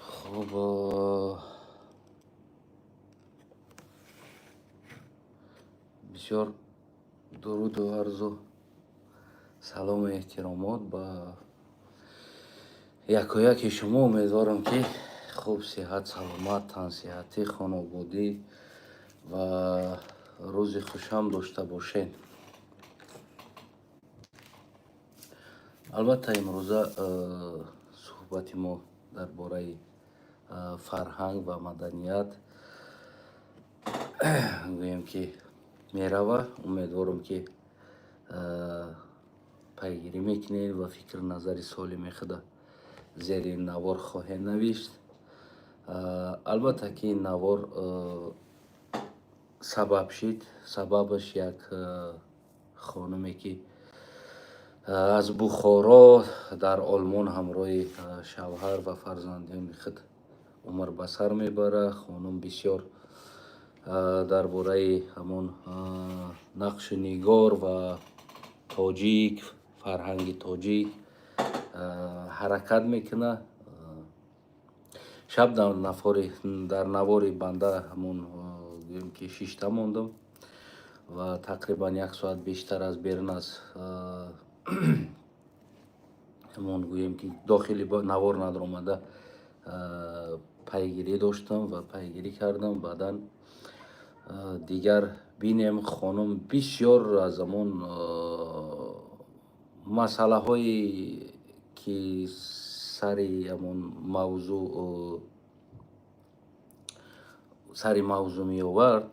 Хуб, бисёр дуруду арзу салому эҳтиромот ба якояки шумо. Умедворам, ки хуб, сиҳат, саломат, тансиҳатӣ, хонободӣ ва рӯзи хушҳам дошта бошед. Албатта, имрӯза суҳбати мо дар бораи фарҳанг ва маданият, гӯем ки, мерава. Умедворам, ки пайгирӣ мекунед ва фикру назари солими худа зери ин навор хоҳем навишт. Албатта ки ин навор сабаб шид, сабабаш як хонуме, ки аз Бухоро дар Олмон ҳамроҳи шавҳар ва фарзандони худ умр ба сар мебарад. Хонум бисёр дар бораи ҳамон нақшу нигор ва тоҷик, фарҳанги тоҷик ҳаракат мекунад. Шаб дар навори банда ҳамон, гӯем ки, шишта мондам ва тақрибан як соат бештар аз берун аз ҳамон, гӯем ки, дохили навор надаромада пайгирӣ доштам ва пайгирӣ кардам. Баъдан дигар бинем, хонум бисёр аз ҳамон масъалаҳое ки сари ҳамон мавзӯъ меовард,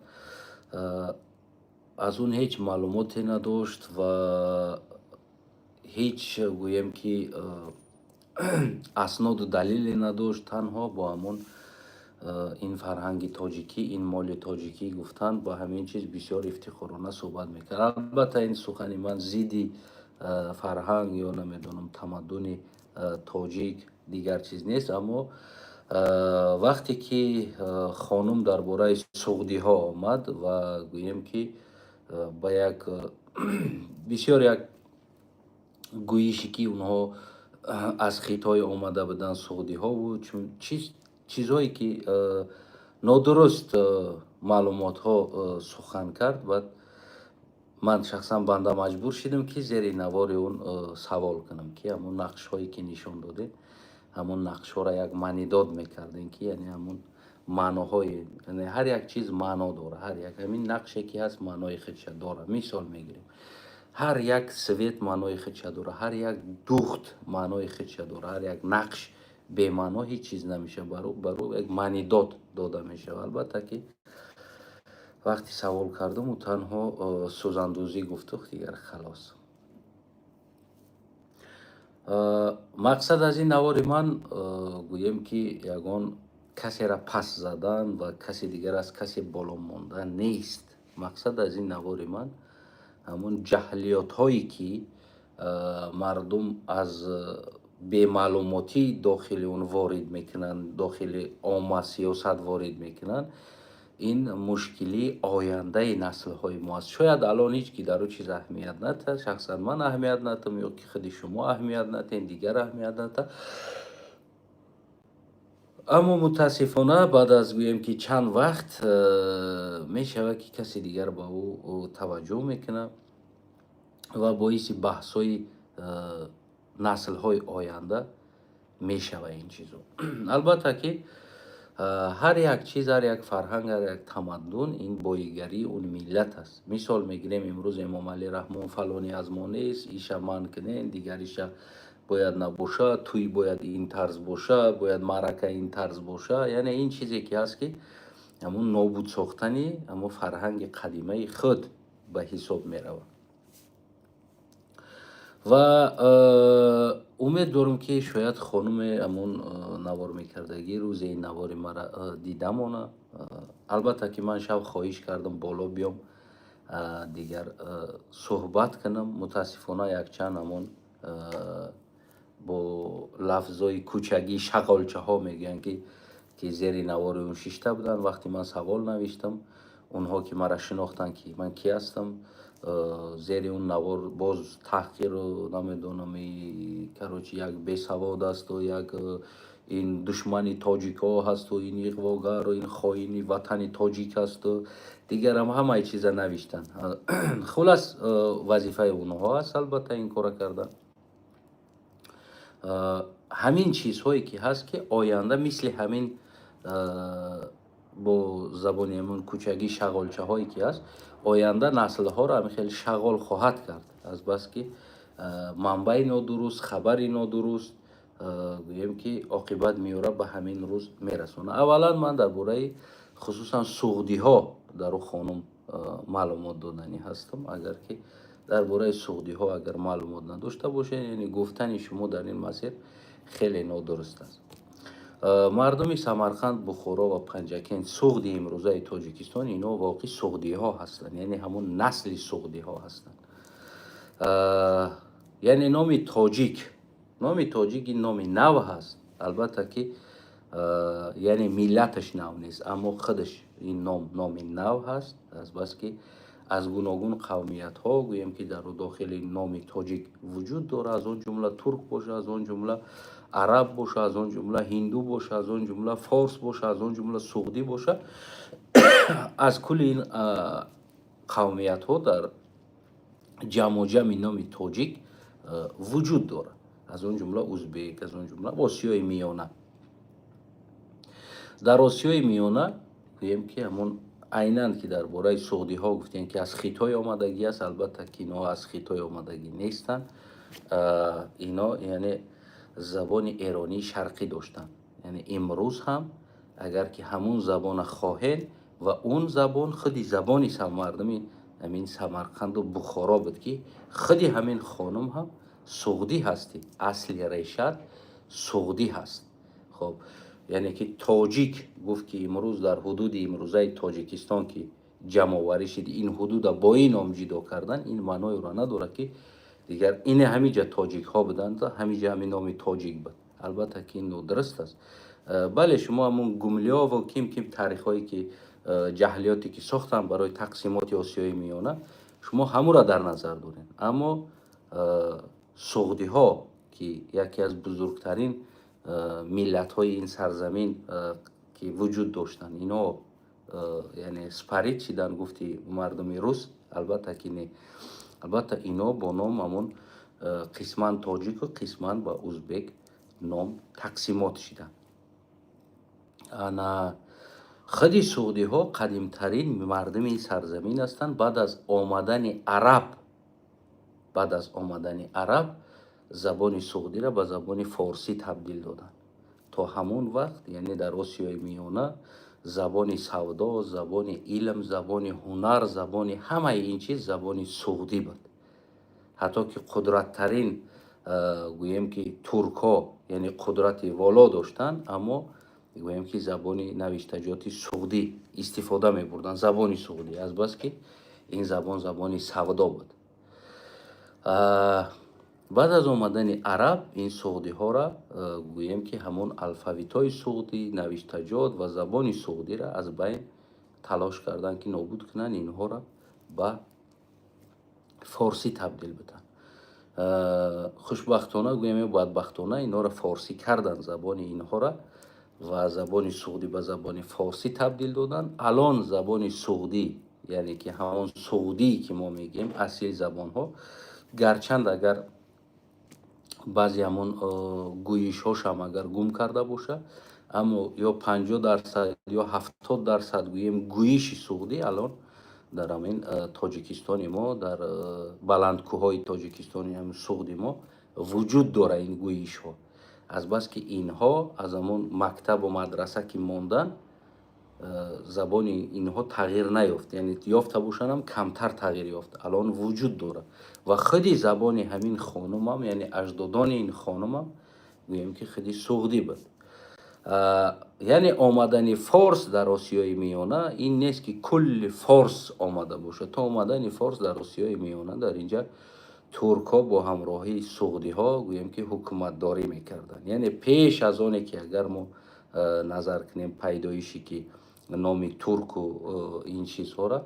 аз он ҳеҷ маълумоте надошт ва ҳеҷ, гӯем ки, асноду далеле надошт. Танҳо бо ҳамон ин фарҳанги тоҷикӣ, ин моли тоҷикӣ гуфтан, бо ҳамин чиз бисёр ифтихорона суҳбат мекард. Албатта, ин сухани ман зидди фарҳанг ё, намедонам, тамаддуни тоҷик, дигар чиз нест, аммо вақте ки хонум дар бораи суғдиҳо омад ва, гӯем ки, ба як бисёр як гӯише, ки онҳо аз Хитой омада буданд, суғдиҳову чизҳое ки нодуруст маълумотҳо сухан кард, баъд ман шахсан, банда, маҷбур шудам, ки зери навори он савол кунам, ки ҳамон нақшҳое ки нишон додем, ҳамон нақшҳоро як маънидод мекардем, ки яъне ҳамон маъноҳои, яъне ҳар як чиз маъно дорад, ҳар як ҳамин нақше ки ҳаст, маънои худша дорад. Мисол мегирем: ҳар як свет маънои худша дорад, ҳар як духт маънои худша дорад, ҳар як нақш бемаъно ҳеҷ чиз намешавад, бар ӯ як маънидод дода мешавад. Албатта ки вақти савол кардам, ӯ танҳо сӯзандӯзӣ гуфту дигар халос. Мақсад аз ин навори ман, гӯем ки, ягон касеро пас задан ва каси дигар аз касе боло мондан нест. Мақсад аз ин навори ман ҳамон ҷаҳлиётҳое, ки мардум аз бемаълумотӣ дохили он ворид мекунанд, дохили омма сиёсат ворид мекунанд, ин мушкилии ояндаи наслҳои мо аст. Шояд алон ҳеҷ ки дар ӯ чиз аҳамият натиҳад, шахсан ман аҳамият натам ё ки худи шумо аҳамият натиҳед, дигар аҳамият натиҳад, аммо мутаассифона баъд аз, гӯем ки, чанд вақт мешавад, ки каси дигар ба ӯ таваҷҷӯҳ мекунад ва боиси баҳсҳои наслҳои оянда мешавад ин чизо. Албатта ки ҳар як чиз, ҳар як фарҳанг, ҳар як тамаддун ин боигарии он миллат аст. Мисол мегирем: имрӯз Эмомалӣ Раҳмон фалоне аз мо нест, иша манъ кунем, дигар иша бояд набошад, тӯй бояд ин тарз бошад, бояд маърака ин тарз бошад. Яъне ин чизе ки ҳаст, ки ҳамун нобуд сохтани ҳамун фарҳанги қадимаи худ ба ҳисоб меравад. Ва умед дорам, ки шояд хонуме ҳамун навор мекардагӣ рӯзе ин навори мара дида монад. Албатта ки ман шаб хоҳиш кардам боло биём, дигар суҳбат кунам. Мутаассифона, якчанд ҳамон, бо лафзҳои кӯчагӣ, шағолчаҳо мегӯянд, ки зери навори он шишта буданд. Вақте ман савол навиштам, Онҳо ки маро шинохтанд, ки ман кӣ ҳастам, зери он навор боз таҳқиру намедонам, короче, як бесавод асту, як ин душмани тоҷикҳо ҳасту, ин иғвогару, ин хоини ватани тоҷик асту, дигарам ҳамаи чиза навиштанд. Хулас, вазифаи онҳо аст, албатта, ин кора кардан. Ҳамин чизҳое ки ҳаст, ки оянда мисли ҳамин, бо забони ҳамон кӯчагӣ, шағолчаҳое ки ҳаст, оянда наслҳоро ҳамин хеле шағол хоҳад кард, азбаски манбаи нодуруст, хабари нодуруст, гӯем ки оқибат меёрад, ба ҳамин рӯз мерасонад. Аввалан, ман дар бораи хусусан суғдиҳо дар ӯ хонум маълумот доданӣ ҳастам. Агар ки дар бораи суғдиҳо агар маълумот надошта бошед, яъне гуфтани шумо дар ин масир хеле нодуруст аст. Мардуми Самарқанд, Бухоро ва Панҷакент, Суғди имрӯзаи Тоҷикистон, ино воқеъ суғдиҳо ҳастанд, яъне ҳамон насли суғдиҳо ҳастанд. Яъне номи тоҷик, номи тоҷик ин номи нав ҳаст, албатта ки, яъне миллаташ нав нест, аммо худаш ин ном номи нав ҳаст, азбаски аз гуногун қавмиятҳо, гӯем ки дар дохили номи тоҷик вуҷуд дорад, аз он ҷумла турк боша, аз он ҷумла араб боша, аз он ҷумла ҳинду боша, аз он ҷумла форс боша, аз он ҷумла суғдӣ боша. Аз кулли ин қавмиятҳо дар ҷамъу ҷамъи номи тоҷик вуҷуд дорад, аз он ҷумла узбек, аз он ҷумла Осиёи Миёна. Дар Осиёи Миёна, гӯем ки ҳамон айнан ки дар бораи суғдиҳо гуфтем, ки аз Хитой омадагӣ аст, албатта ки ино аз Хитой омадагӣ нестанд. Ино яъне забони эронии шарқӣ доштанд. Яъне имрӯз ҳам агар ки ҳамун забона хоҳед, ва он забон худи забони мардуми ҳамин Самарқанду Бухоро буд, ки худи ҳамин хонум ҳам суғдӣ ҳастӣ, асли решат суғдӣ ҳаст. Хоб, яъне ки тоҷик гуфт, ки имрӯз дар ҳудуди имрӯзаи Тоҷикистон ки ҷамъоварӣ шид, ин ҳудуда бо ин ном ҷидо кардан, ин маъноеро надорад, ки дигар ине ҳамиҷа тоҷикҳо буданд, ҳамиҷа ҳамин номи тоҷик буд. Албатта ки ин нодуруст аст. Бале, шумо ҳамун Гумилёву ким ким таърихҳое ки ҷаҳлиёте ки сохтанд барои тақсимоти Осиёи Миёна, шумо ҳамура дар назар доред, аммо суғдиҳо, ки яке аз бузургтарин миллатҳои ин сарзамин ки вуҷуд доштанд, ино яъне спарид шидан, гуфти мардуми рус, албатта ки не. Албатта, ино бо ном ҳамон қисман тоҷику қисман ба узбек ном тақсимот шиданд. Ана худи суғдиҳо қадимтарин мардуми ин сарзамин ҳастанд. Баъд аз омадани араб забони суғдиро ба забони форсӣ табдил доданд. То ҳамон вақт, яъне дар Осиёи Миёна, забони савдо, забони илм, забони ҳунар, забони ҳамаи ин чиз забони суғдӣ буд. Ҳатто ки қудраттарин, гӯем ки туркҳо, яъне қудрати воло доштанд, аммо гӯем ки забони навиштаҷоти суғдӣ истифода мебурданд, забони суғдӣ, азбаски ин забон забони савдо буд. Баъд аз омадани араб ин суғдиҳоро, гӯем ки ҳамон алфавитҳои суғдӣ, навиштаҷот ва забони суғдиро аз байн талош карданд, ки нобуд кунанд, инҳоро ба форсӣ табдил бидиҳанд. Хушбахтона, гӯем ё бадбахтона, инҳоро форсӣ карданд забони инҳоро ва забони суғдӣ ба забони форсӣ табдил доданд. Алон забони суғдӣ, яъне ки ҳамон суғдӣ ки мо мегӯем, асил забонҳо, гарчанд агар баъзе ҳамон гӯйишҳошам агар гум карда боша, аммо ё 50% ё 70%, гӯем, гӯйиши суғдӣ алон дар ҳамин Тоҷикистони мо, дар баландкӯҳҳои Тоҷикистони ҳамин Суғди мо вуҷуд дорад ин гӯйишҳо, азбаски инҳо аз ҳамон мактабу мадраса ки монданд, забони инҳо тағйир наёфт, яъне ёфта бошанд ҳам, камтар тағйир ёфт, алон вуҷуд дорад. Ва худи забони ҳамин хонумам, яъне аҷдодони ин хонумам, гӯем ки худи суғдӣ буд. Яъне омадани форс дар Осиёи Миёна ин нест, ки кулли форс омада бошад. То омадани форс дар Осиёи Миёна дар инҷа туркҳо бо ҳамроҳии суғдиҳо, гӯем ки, ҳукуматдорӣ мекарданд. Яъне пеш аз оне ки агар мо назар кунем, пайдоише ки Номи турку ин чизҳоро,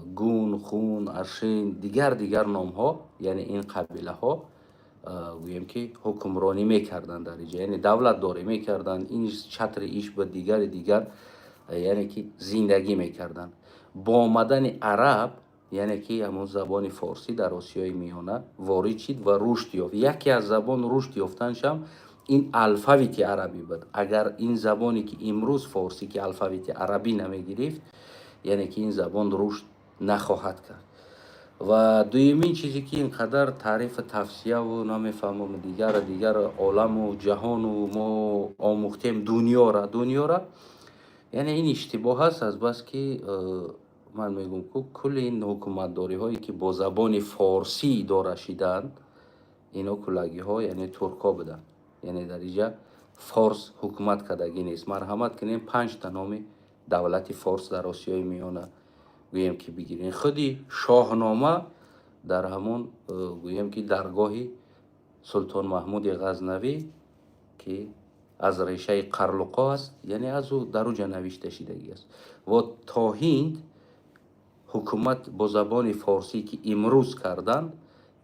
гун, хун, аршин, дигар дигар номҳо, яъне ин қабилаҳо, гӯем ки, ҳукмронӣ мекарданд дар инҷа, яъне давлатдорӣ мекарданд. Ин чатри иш ба дигари дигар, яъне ки зиндагӣ мекарданд. Бо омадани араб, яъне ки ҳамон забони форсӣ дар Осиёи Миёна ворид шид ва рушд ёфт. Яке аз забон рушд ёфтаншам ин алфавити арабӣ буд. Агар ин забоне, ки имрӯз форсӣ, ки алфавити арабӣ намегирифт, яъне ки ин забон рушд нахоҳад кард. Ва дуюмин чизе, ки ин қадар таърифу тавсияву намефаҳмам, дигар дигар оламу ҷаҳону мо омӯхтем, дунёра, яъне ин иштибоҳ аст, азбаски ман мегӯм, ку кулли ин ҳукуматдориҳое, ки бо забони форсӣ идора шиданд, ино куллагиҳо, яъне туркҳо буданд. Яъне дар инҷа форс ҳукумат кардагӣ нест. Марҳамат кунем, панҷта номи давлати форс дар Осиёи Миёна, гӯем ки, бигирем. Худи Шоҳнома дар ҳамон, гӯем ки, даргоҳи Султон Маҳмуди Ғазнавӣ, ки аз решаи қарлуқо аст, яъне аз ӯ дар уҷа навишта шидагӣ аст. Ва то ҳинд ҳукумат бо забони форсӣ, ки имрӯз карданд,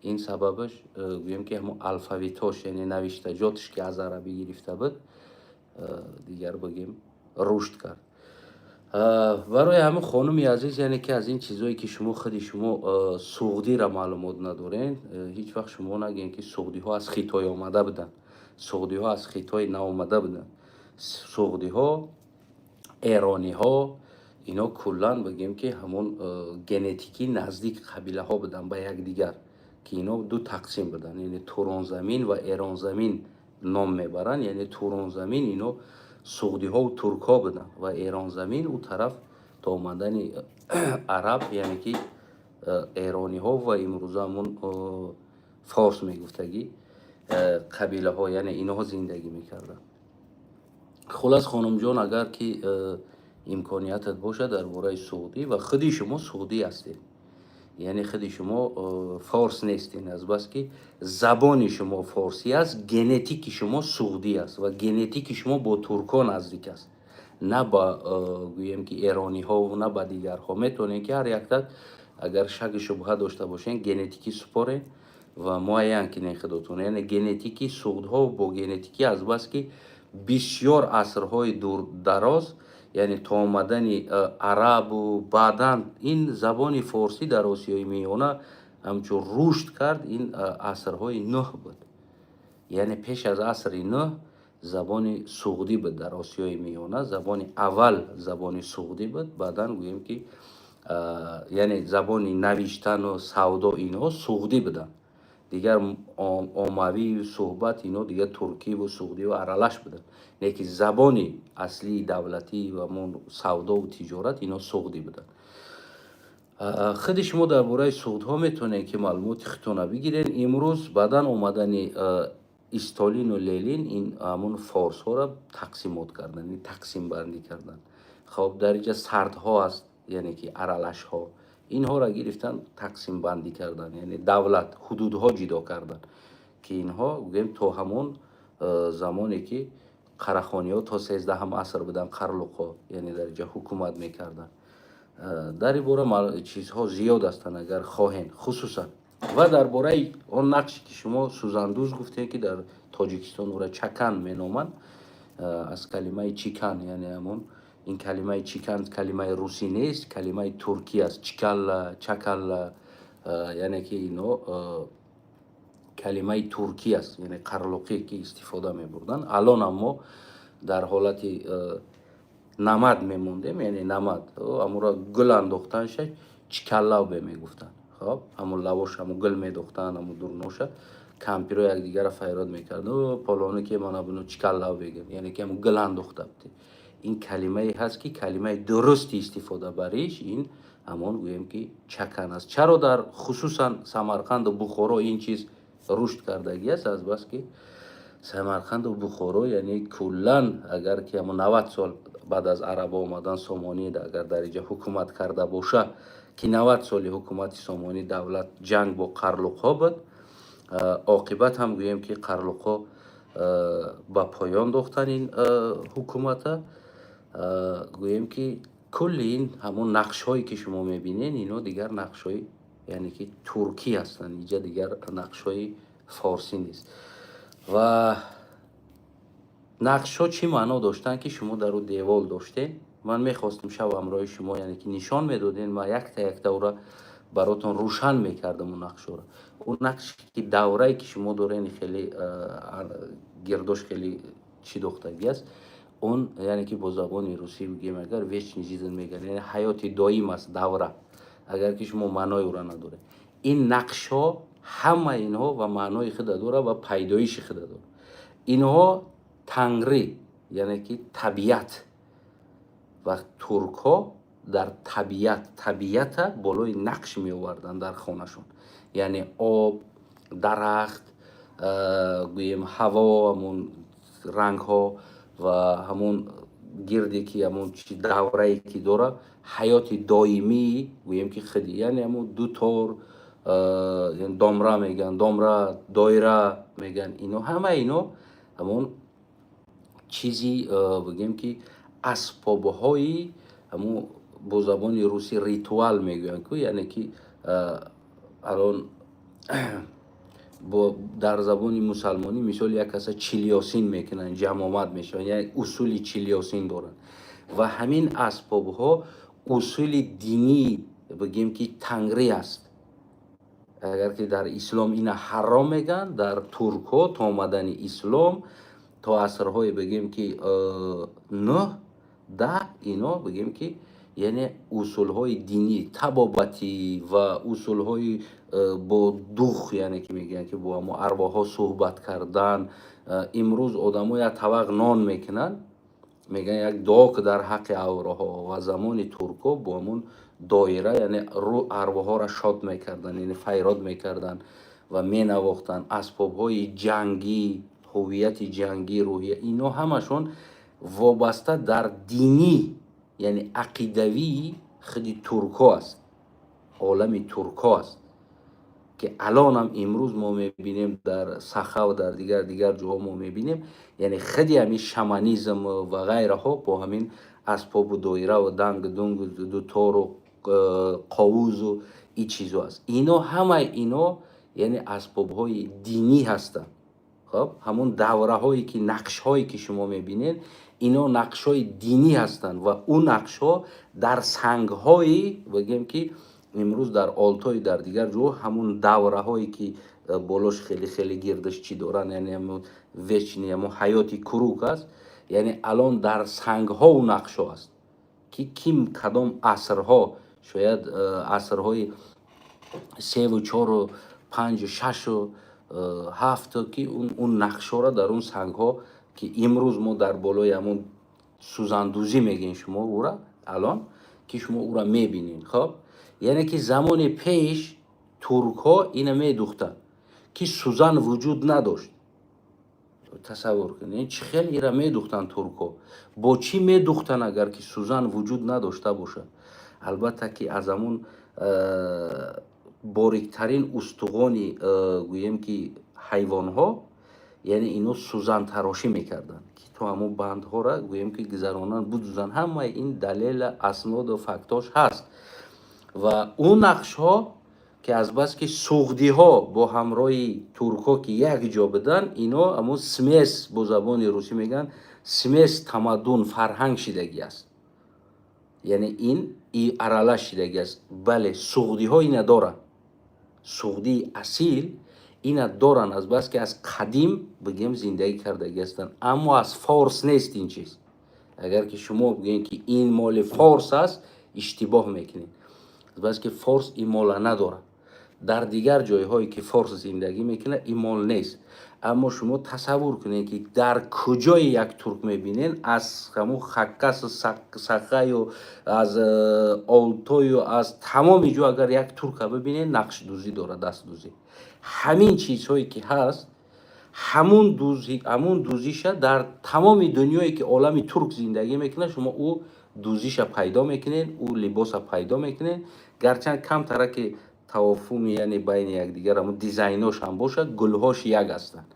ин сабабаш, гӯем ки, ҳамон алфавитош, яъне навиштаҷотш, ки аз арабӣ гирифта буд, дигар бигем, рушд кард. Барои ҳамин, хонуми азиз, яъне ки аз ин чизое, ки шумо худи шумо суғдиро маълумот надоред, ҳеҷ вақт шумо нагӯед, ки суғдиҳо аз Хитой омада буданд. Суғдиҳо аз Хитой наомада буданд. Суғдиҳо, эрониҳо, ино куллан, бигем ки, ҳамон генетикӣ наздик қабилаҳо буданд ба якдигар, ки ино ду тақсим буданд, яъне Туронзамин ва Эронзамин ном мебаранд. Яъне Туронзамин ино суғдиҳову туркҳо буданд ва Эронзамин ӯ тараф то омадани араб, яъне ки эрониҳо ва имрӯза ҳамон форс мегуфтагӣ қабилаҳо, яъне иноҳо зиндагӣ мекарданд. Хулас, хонумҷон, агар ки имкониятат бошад, дар бораи суғдӣ, ва худи шумо суғдӣ ҳастед, яъне худи шумо форс нестед, азбаски забони шумо форсӣ аст, генетики шумо суғдӣ аст ва генетики шумо бо туркҳо наздик аст, на ба, гӯем ки, эрониҳову на ба дигарҳо. Метавонед, ки ҳар якта, агар шаки шубҳа дошта бошед, генетикӣ супоред ва муайян кунед худотон, яъне генетики суғдҳо бо генетикӣ, азбаски бисёр асрҳои дароз, яъне то омадани арабу баъдан ин забони форсӣ дар Осиёи Миёна ҳамчун рушд кард, ин асрҳои нӯҳ буд. Яъне пеш аз асри нӯҳ забони суғдӣ буд дар Осиёи Миёна. Забони аввал забони суғдӣ буд. Баъдан, гӯем ки, яъне забони навиштану савдо инҳо суғдӣ буданд. Дигар оммавию суҳбат ино дигар туркиву суғдиву аралаш буданд, лекин забони аслии давлатӣ ва савдову тиҷорат ино суғдӣ буданд. Худи шумо дар бораи суғдҳо метавонед, ки маълумоти худтона бигиред. Имрӯз баъдан омадани Столину Ленин ин ҳамон форсҳоро тақсимот карданд, тақсимбандӣ карданд. Хоб, дар инҷа сардҳо аст, яъне ки аралашҳо, инҳоро гирифтан, тақсимбандӣ карданд, яъне давлат, ҳудудҳо ҷудо карданд, ки инҳо, гӯем, то ҳамон замоне, ки қарахониҳо то 13-ҳам аср буданд, қарлуқҳо, яъне дар инҷа ҳукумат мекарданд. Дар ин бора чизҳо зиёд ҳастанд, агар хоҳем, хусусан ва дар бораи он нақше, ки шумо сӯзандӯз гуфтем, ки дар Тоҷикистон ӯро чакан меноманд, аз калимаи чикан, яъне ҳамон ин калимаи чикан калимаи русӣ нест, калимаи туркӣ аст, чикалла, чакалла, яъне ки ино калимаи туркӣ аст, яъне қарлуқӣ, ки истифода мебурданд. Алонам мо дар ҳолати намад мемондем, яъне намад ҳамуро гул андохтанша чикаллавбе мегуфтанд. Хоб, ҳамун лавош, ҳамун гул медохтанд, ҳамун дурноша кампиро якдигарро файрод мекард: «Полоне ки мана буно чикаллав бегӯм», яъне ки ҳамун гул андохта будем. Ин калимае ҳаст, ки калимаи дурусти истифодабариш ин ҳамон, гӯем ки, чакан аст. Чаро дар хусусан Самарқанду Бухоро ин чиз рушд кардагӣ аст? Азбаски Самарқанду Бухоро, яъне куллан, агар ки ҳамон 90 сол баъд аз арабо омадан, Сомонӣ агар дар инҷа ҳукумат карда боша, ки 90 соли ҳукумати Сомонӣ давлат ҷанг бо қарлуқҳо буд. Оқибат ҳам, гӯем ки, қарлуқҳо ба поён дохтан ин ҳукумата. Гӯем, ки кулли ин ҳамон нақшҳое, ки шумо мебинед, ино дигар нақшҳои, яъне ки, туркӣ ҳастанд. Инҷа дигар нақшҳои форсӣ нест. Ва нақшҳо чӣ маъно доштанд, ки шумо дар ӯ девол доштед? Ман мехостам шаб ҳамроҳи шумо, яъне ки, нишон медодем ва якта якта ӯра баротон рӯшан мекардам, ӯ нақшҳоро. Ӯ нақше, ки даврае, ки шумо доред, хеле гирдош, хеле чӣ дохтагӣ аст. Он, яъне ки, бо забони русӣ бигӯем агар, вечный жизнь мегӯянд, яъне ҳаёти доим аст давра, агар ки шумо маънои ӯра надоред. Ин нақшҳо, ҳама инҳо ва маънои худа дорад ва пайдоиши худа дорад. Инҳо тангрӣ, яъне ки табиат, ва туркҳо дар табиат, табиата болои нақш меоварданд дар хонашон, яъне об, дарахт, гӯем, ҳаво, ҳамон рангҳо ва ҳамон гирде, ки ҳамон чи даврае, ки дорад, ҳаёти доимии, гӯем ки, худи, яъне ҳамон дутор, домра мегӯянд, домра, доира мегӯянд. Ино, ҳама ино ҳамон чизи, бигӯем ки, асбобҳои ҳамон, бо забони русӣ ритуал мегӯянд ку, яъне ки алон дар забони мусалмонӣ, мисол, як каса чилёсин мекунанд, ҷамъомад мешаванд, яъне усули чилёсин доранд. Ва ҳамин асбобҳо усули динӣ, бигӯем ки, тангрӣ аст. Агар ки дар ислом ина ҳаром мегӯянд, дар туркҳо то омадани ислом, то асрҳои, бигӯем ки, нӯҳ, 10, ино, бигӯем ки, яъне усулҳои динӣ, табобатӣ ва усулҳои бо дух, яъне ки мегӯянд, ки бо ҳамо арвоҳҳо суҳбат кардан. Имрӯз одамо як табақ нон мекунанд, мегӯянд, як дуо ки дар ҳаққи арвоҳҳо. Ва замони туркҳо бо ҳамон доира, яъне арвоҳҳоро шод мекарданд, яъне файрод мекарданд ва менавохтанд. Асбобҳои ҷангӣ, ҳуввияти ҷангӣ, рӯҳия, ино ҳамашон вобаста дар динӣ, яъне ақидавии худи туркҳо аст, олами туркҳо аст, ки алонам имрӯз мо мебинем, дар Сахав, дар дигар дигар ҷоҳо мо мебинем, яъне худи ҳамин шаманизм ва ғайраҳо бо ҳамин асбобу доираву данг дунгу дутору қовузу ин чизо аст. Ино, ҳамаи ино, яъне асбобҳои динӣ ҳастанд. Хоб, ҳамон давраҳое, ки нақшҳое, ки шумо мебинед, ино нақшҳои динӣ ҳастанд. Ва ӯ нақшҳо дар сангҳои, бигем ки, имрӯз дар Олтой, дар дигар ҷо, ҳамон давраҳое, ки болош хеле хеле гирдаш чӣ доранд, яъне ҳамон вечный, ҳамон ҳаёти круг аст, яъне алон дар сангҳо ӯ нақшҳо аст, ки ким кадом асрҳо, шояд асрҳои севу чору панҷу шашу ҳафту, ки он нақшҳоро дар он сангҳо, ки имрӯз мо дар болои ҳамон сӯзандӯзӣ мегӯем, шумо ӯра алон, ки шумо ӯра мебинед. Хоб, яъне ки замони пеш туркҳо ина медухтанд, ки сӯзан вуҷуд надошт. Тасаввур кунед, чӣ хел ира медухтанд туркҳо, бо чӣ медухтанд, агар ки сӯзан вуҷуд надошта бошад? Албатта, ки аз ҳамон бориктарин устухони, гӯем ки, ҳайвонҳо, яъне ино сӯзантарошӣ мекарданд, ки то ҳамон бандҳоро, гӯем ки, гузаронанд, будузанд. Ҳамаи ин далела, асноду фактош ҳаст. Ва ӯ нақшҳо, ки азбаски суғдиҳо бо ҳамроҳи туркҳо, ки як ҷо буданд, ино ҳамон смесь, бо забони русӣ мегӯянд смесь, тамаддун, фарҳанг шидагӣ аст, яъне ин и аралаш шидагӣ аст. Бале, суғдиҳо ина доранд, суғдии асил ина доранд, азбаски аз қадим, бигем, зиндагӣ кардагӣ ҳастанд. Аммо аз форс нест ин чиз. Агар ки шумо бигӯед, ки ин моли форс аст, иштибоҳ мекунед, азбаски форс ин мола надорад. Дар дигар ҷойҳое, ки форс зиндагӣ мекунад, ин мол нест. Аммо шумо тасаввур кунед, ки дар куҷое як турк мебинед, аз ҳамун Хакасу Сақаю, аз Олтою, аз тамоми ҷо агар як турка бибинед, нақшдӯзӣ дорад, дастдӯзӣ. Ҳамин чизҳое, ки ҳаст, ҳамун дӯзӣ, ҳамун дӯзиша дар тамоми дунёе, ки олами турк зиндагӣ мекунад, шумо ӯ дӯзиша пайдо мекунед, ӯ либоса пайдо мекунед. Гарчанд камтара ки тавофуми, яъне байни якдигар ҳамун дизайнош ҳам бошад, гулҳош як ҳастанд.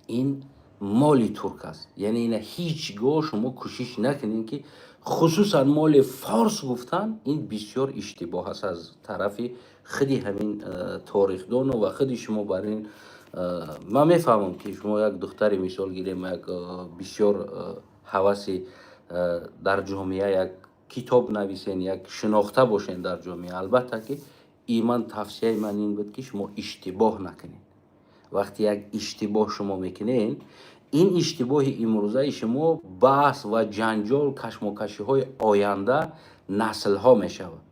Ин Моли турк аст. Яъне ина ҳеҷ гоҳ шумо кӯшиш накунед, ки хусусан моли форс гуфтан, ин бисёр иштибоҳ аст аз тарафи худи ҳамин торихдону ва худи шумо. Бар ин ман мефаҳмам, ки шумо як духтари, мисол гирем, як бисёр ҳаваси дар ҷомеа як китоб нависен, як шинохта бошен дар ҷомеа. Албатта ки иман тавсияи ман ин буд, ки шумо иштибоҳ накунед. Вақте як иштибоҳ шумо мекунед, ин иштибоҳи имрӯзаи шумо баҳс ва ҷанҷол, кашмокашиҳои оянда наслҳо мешавад.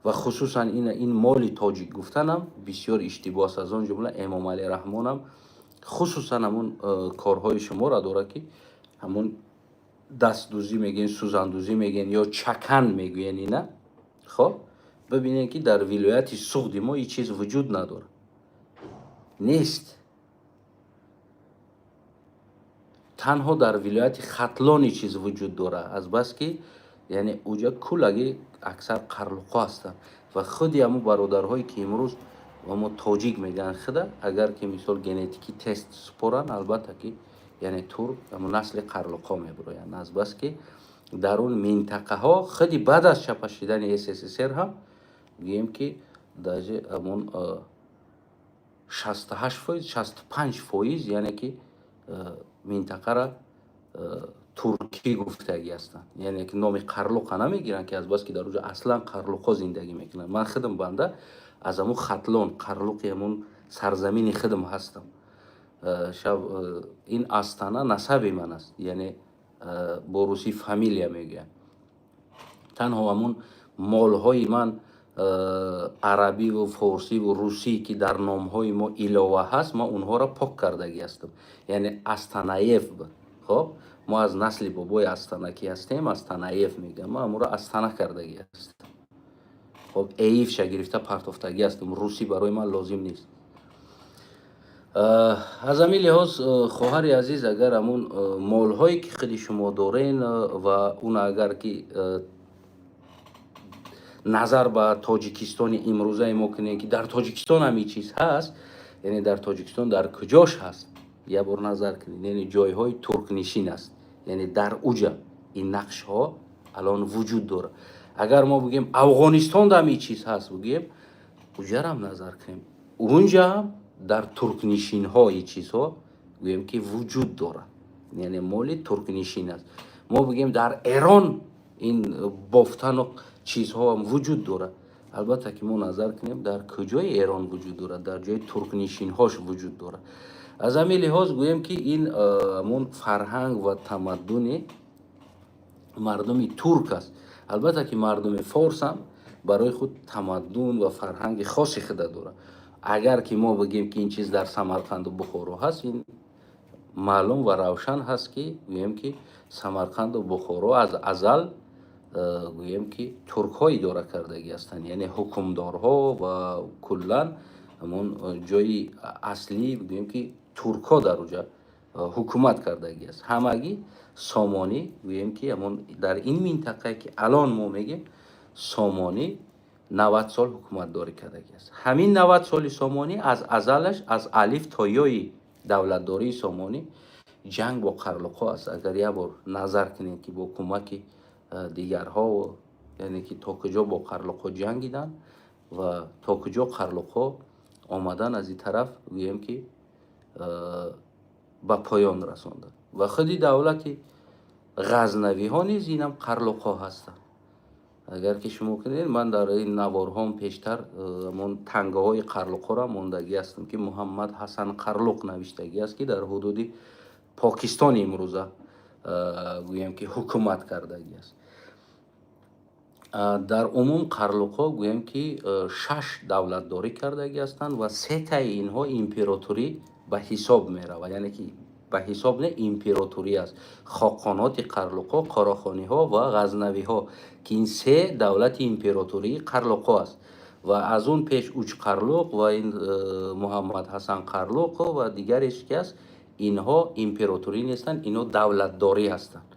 Ва хусусан ин моли тоҷик гуфтанам бисёр иштибоҳ аст. Аз он ҷумла Эмомалӣ Раҳмонам хусусан ҳамун корҳои шуморо дорад, ки ҳамун дастдӯзӣ мегӯен, сӯзандӯзӣ мегӯен ё чакан мегӯен. Ина хоб бибинед, ки дар вилояти Суғди мо ин чиз вуҷуд надорад, нест. Танҳо дар вилояти Хатлон ин чиз вуҷуд дорад, азбаски яъне уҷа куллаги аксар қарлуқҳо ҳастанд. Ва худи ҳамун бародарҳое, ки имрӯз мо тоҷик мегӯянд худа, агар ки мисол генетикӣ тест супоранд, албатта ки яъне турк, ҳамун насли қарлуқҳо мебироянд, азбаски дар он минтақаҳо худи баъд аз чапа шидани СССР ҳам гӯем, ки даже ҳамун 68%, 65%, яъне ки минтақара туркӣ гуфтагӣ ҳастанд. Яъне ки номи қарлуқа намегиранд, ки азбаски дар оҷо аслан қарлуқҳо зиндагӣ мекунанд. Ман худам банда аз ҳамун Хатлон, қарлуқи ҳамун сарзамини худам ҳастам. Шаб ин Астана насаби ман аст, яъне бо русӣ фамилия мегӯянд. Танҳо ҳамун молҳои ман арабиву форсиву русӣ, ки дар номҳои мо илова ҳаст, ман онҳоро пок кардагӣ ҳастам. Яъне Астанаев буд. Хоб, мо аз насли бобои Астана ки ҳастем, Астанаев мегӯям, ман ҳамонро Астана кардагӣ ҳастам. Хоб, эивша гирифта партофтагӣ ҳастам, русӣ барои ман лозим нест. Аз ҳамин лиҳоз, хоҳари азиз, агар ҳамун молҳое, ки худи шумо дорен, ва он агар ки назар ба Тоҷикистони имрӯзаи мо кунем, ки дар Тоҷикистон ҳам ин чиз ҳаст, яъне дар Тоҷикистон дар куҷош ҳаст, як бор назар кунед, яъне ҷойҳои туркнишин аст, яъне дар уҷа ин нақшҳо алон вуҷуд дорад. Агар мо бигӯем, Афғонистон ҳам ин чиз ҳаст, бигӯем, уҷарам назар кунем, унҷа ҳам дар туркнишинҳо ин чизҳо гӯем, ки вуҷуд дорад, яъне моли туркнишин аст. Мо бигӯем, дар Эрон ин бофтану чизҳоам вуҷуд дорад. Албатта ки мо назар кунем, дар куҷои Эрон вуҷуд дорад, дар ҷои туркнишинҳош вуҷуд дорад. Аз ҳамин лиҳоз гӯем, ки ин ҳамун фарҳанг ва тамаддуни мардуми турк аст. Албатта ки мардуми форс ҳам барои худ тамаддун ва фарҳанги хоси худа дорад. Агар ки мо бигӯем, ки ин чиз дар Самарқанду Бухоро ҳаст, ин маълум ва равшан ҳаст, ки гӯем, ки Самарқанду Бухоро аз азал гӯем, ки туркҳо идора кардагӣ ҳастанд, яъне ҳукмдорҳо ва куллан ҳамон ҷои аслӣ, гӯем, ки туркҳо дар уҷа ҳукумат кардагӣ аст. Ҳамагӣ Сомонӣ, гӯем, ки ҳамон дар ин минтақае, ки алон мо мегӯем, Сомонӣ 90 сол ҳукуматдорӣ кардагӣ аст. Ҳамин 90 соли Сомонӣ аз азалаш, аз алиф то ёи давлатдории Сомонӣ ҷанг бо қарлуқҳо аст. Агар як бор назар кунед, ки бо кӯмаки дигарҳо, яъне ки то куҷо бо қарлуқҳо ҷангиданд ва то куҷо қарлуқҳо омадан аз ин тараф, гӯем, ки ба поён расонданд. Ва худи давлати Ғазнавиҳо низ инам қарлуқҳо ҳастанд. Агар ки шумо кунед, ман дар ин наворҳом пештар ҳамон тангаҳои қарлуқҳоро мондагӣ ҳастам, ки Муҳаммад Ҳасан Қарлуқ навиштагӣ аст, ки дар ҳудуди Покистони имрӯза, гӯем, ки ҳукумат кардагӣ аст. Дар умум қарлуқҳо, гӯем, ки шаш давлатдорӣ кардагӣ ҳастанд ва сетаи инҳо императорӣ ба ҳисоб меравад, яъне ки ба ҳисоб не, императорӣ аст: хоқоноти қарлуқҳо, Қорохониҳо ва Ғазнавиҳо, ки ин се давлати императории қарлуқҳо аст. Ва аз он пеш Учқарлуқ ва ин Муҳаммад Ҳасан Қарлуқ ва дигареш ки аст, инҳо императорӣ нестанд, инҳо давлатдорӣ ҳастанд.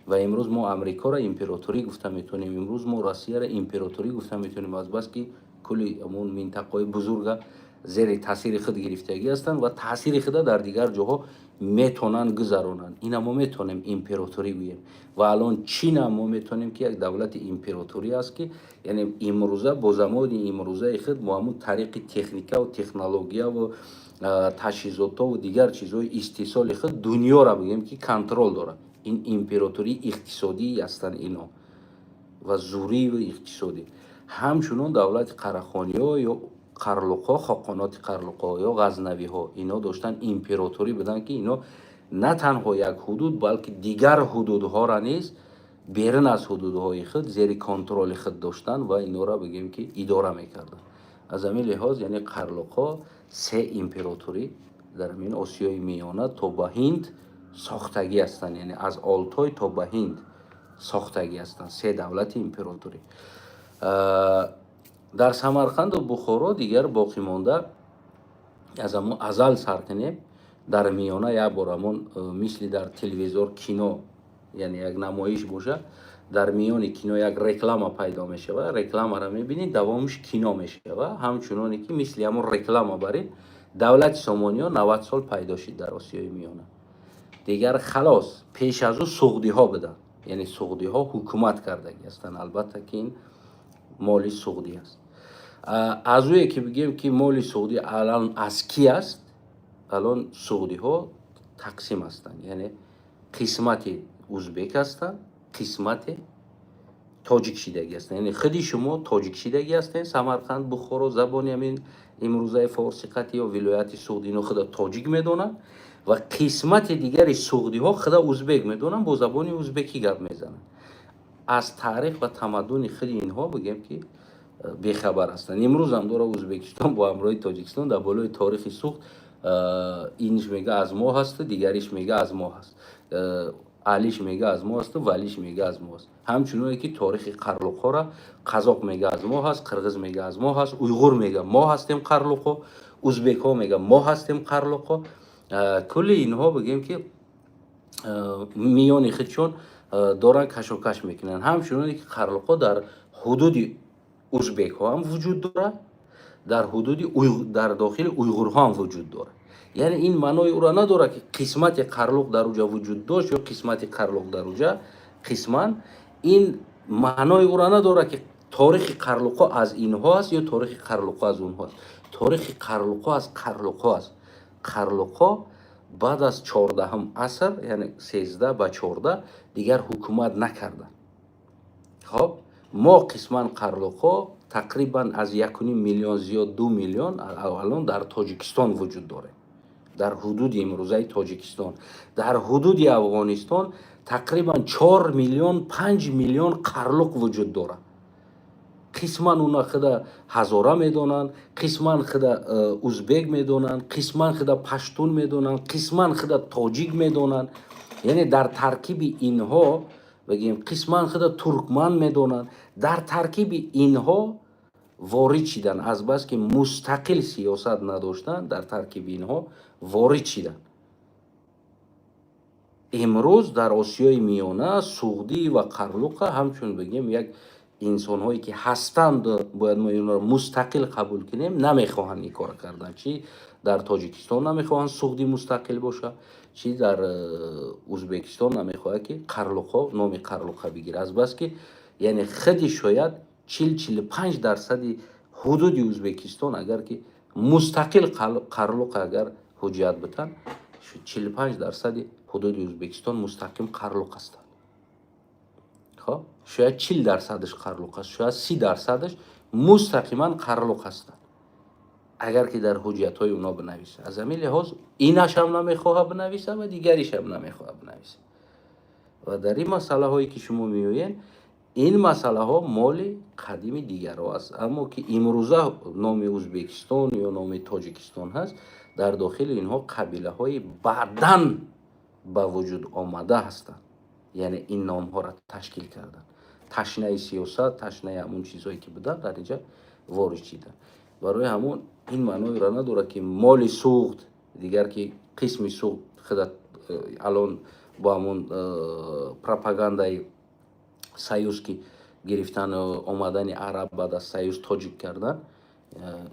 Ва имрӯз мо Амрикоро императорӣ гуфта метавонем, имрӯз мо Россияро императорӣ гуфта метавонем, азбаски кулли ҳамон минтақаҳои бузурга. Зери таъсири худ гирифтагӣ ҳастанд ва таъсири худа дар дигар ҷоҳо метавонанд гузаронанд. Ина мо метавонем императорӣ гӯем. Ва алон Чина мо метавонем, ки як давлати императорӣ аст, ки яъне имрӯза бо замони имрӯзаи худ, бо ҳамун тариқи техникаву технологияву таҷҳизотову дигар чизҳои истеҳсоли худ дунёра, бигӯем, ки контроль дорад. Ин императории иқтисодӣ ҳастанд ино ва зӯриву иқтисодӣ. Ҳамчунон давлати Қарахониҳо ё Қарлуқҳо, хоқоноти Қарлуқҳо ё Ғазнавиҳо, ино доштанд, императорӣ буданд, ки ино на танҳо як ҳудуд, балки дигар ҳудудҳоро низ берун аз ҳудудҳои худ зери контроли худ доштанд ва инора, бигӯем, ки идора мекарданд. Аз ҳамин лиҳоз, яъне қарлуқҳо се императорӣ дар ҳамин Осиёи Миёна то ба Ҳинд сохтагӣ ҳастанд, яъне аз Олтой то ба Ҳинд сохтагӣ ҳастанд, се давлати императорӣ. Дар Самарқанду Бухоро дигар боқӣ монда аз ҳамон азал сар кунем, дар миёна як бор ҳамон мисли дар телевизор кино, яъне як намоиш боша, дар миёни кино як реклама пайдо мешавад, рекламаро мебинӣ, давомаш кино мешавад. Ҳамчуноне ки мисли ҳамон реклама барин, давлати Сомониён 90 сол пайдо шид дар Осиёи Миёна, дигар халос. Пеш аз ӯ суғдиҳо буданд, яъне суғдиҳо ҳукумат кардагӣ ҳастанд. Албатта ки ин моли суғдӣ аст. Аз ӯе ки бигӯем, ки моли суғдӣ алан аз кӣ аст? Алон суғдиҳо тақсим ҳастанд, яъне қисмати узбек ҳастанд, қисмати тоҷик шидагӣ ҳастанд. Яъне худи шумо тоҷик шидагӣ ҳастед. Самарқанд, Бухоро, забони ҳамин имрӯзаи форсӣ қатӣ ё вилояти Суғд, ино худа тоҷик медонанд ва қисмати дигари суғдиҳо худа узбек медонанд, бо забони узбекӣ гап мезананд. Аз таърих ва тамаддуни худи инҳо, бигӯем, ки бехабар ҳастанд. Имрӯзам дора Ӯзбекистон бо ҳамроҳи Тоҷикистон дар болои таърихи Суғд, иниш мега, аз мо ҳасту, дигариш мега, аз мо ҳаст, алиш мега, аз мо ҳасту, валиш мега, аз мо ҳаст. Ҳамчуноне ки таърихи қарлуқҳоро қазоқ мега, аз мо ҳаст, қирғиз мега, аз мо ҳаст, уйғур мега, мо ҳастем қарлуқҳо, узбекҳо мега, мо ҳастем қарлуқҳо. Кулли инҳо, бигӯем, ки миёни худшон доранд, кашокаш мекунанд. Ҳамчуноне ки қарлуқҳо дар ҳудуди узбекҳо ҳам вуҷуд дорад, дар ҳудуди, дар дохили уйғурҳо ҳам вуҷуд дорад. Яъне ин маънои ӯро надорад, ки қисмати қарлуқ дар уҷа вуҷуд дошт ё қисмати қарлуқ дар уҷа қисман. Ин маънои ӯро надорад, ки таърихи қарлуқҳо аз инҳо аст ё таърихи қарлуқҳо аз онҳо аст. Таърихи қарлуқҳо аз қарлуқҳо аст. Қарлуқҳо баъд аз 14-ҳум аср, яъне 13 ба 14, дигар ҳукумат накарданд. Хоб, мо қисман қарлуқҳо тақрибан аз 1,5 миллион зиёд, 2 миллион алон дар Тоҷикистон вуҷуд дорем, дар ҳудуди имрӯзаи Тоҷикистон. Дар ҳудуди Афғонистон тақрибан 4 миллион, 5 миллион қарлуқ вуҷуд дорад. Қисман уна худа ҳазора медонанд, қисман худа узбек медонанд, қисман худа паштун медонанд, қисман худа тоҷик медонанд. Яъне дар таркиби инҳо, бигем, қисман худа туркман медонанд. Дар таркиби инҳо ворид шиданд, азбаски мустақил сиёсат надоштанд, дар таркиби инҳо ворид шиданд. Имрӯз дар Осиёи Миёна суғдӣ ва қарлуқа ҳамчун, бигем, як инсонҳое ки ҳастанд, бояд мо инро мустақил қабул кунем, намехоҳанд ин кора кардан. Чи дар Тоҷикистон намехоҳанд суғдӣ мустақил бошад, чи дар Ӯзбекистон намехоҳад, ки қарлуқҳо номи қарлуқа бигирад, азбаски яъне худи шояд 40-45 дарсади ҳудуди Ӯзбекистон, агар ки мустақил қарлуқ агар ҳуҷҷат битан, 45 дарсади ҳудуди Ӯзбекистон мустақим қарлуқ ҳастанд. Хоб, шояд 40 дарсадаш қарлуқ аст, шояд 30 дарсадаш мустақиман қарлуқ ҳастанд, агар ки дар ҳуҷҷатҳои оно бинависа. Аз ҳамин лиҳоз инашам намехоҳад бинависа ва дигаришам намехоҳад бинависа. Ва дар ин масъалаҳое ки шумо меоед, ин масъалаҳо моли қадими дигарҳо аст, аммо ки имрӯза номи Ӯзбекистон ё номи Тоҷикистон ҳаст, дар дохили инҳо қабилаҳои баъдан ба вуҷуд омада ҳастанд, яъне ин номҳоро ташкил карданд. Ташнаи сиёсат, ташнаи ҳамун чизҳое ки буданд, дар инҷа ворид шиданд. Барои ҳамон ин маъноеро надорад, ки моли Суғд дигар, ки қисми Суғд худа алон бо ҳамун пропагандаи союз, ки гирифтан, омадани араб, баъд аз союз тоҷик кардан.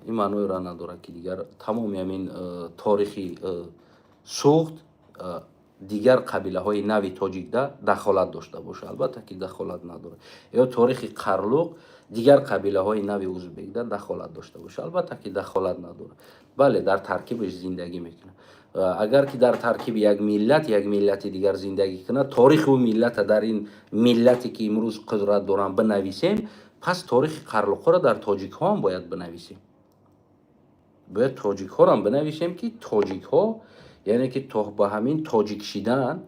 Ин маъноеро надорад, ки дигар тамоми ҳамин торихи Суғд дигар қабилаҳои нави тоҷикда дахолат дошта бошад. Албатта, ки дахолат надорад. Ё торихи Қарлуқ дигар қабилаҳои нави узбекда дахолат дошта бошад. Албатта, ки дахолат надорад. Бале, дар таркибаш зиндагӣ мекунад. Агар ки дар таркиби як миллат як миллати дигар зиндагӣ кунад, торихи ӯ миллата дар ин миллате, ки имрӯз қудрат доранд, бинависем, пас торихи қарлуқҳоро дар тоҷикҳо ҳам бояд бинависем. Бояд тоҷикҳоро бинависем, ки тоҷикҳо, яъне ки то ба ҳамин тоҷик шидан,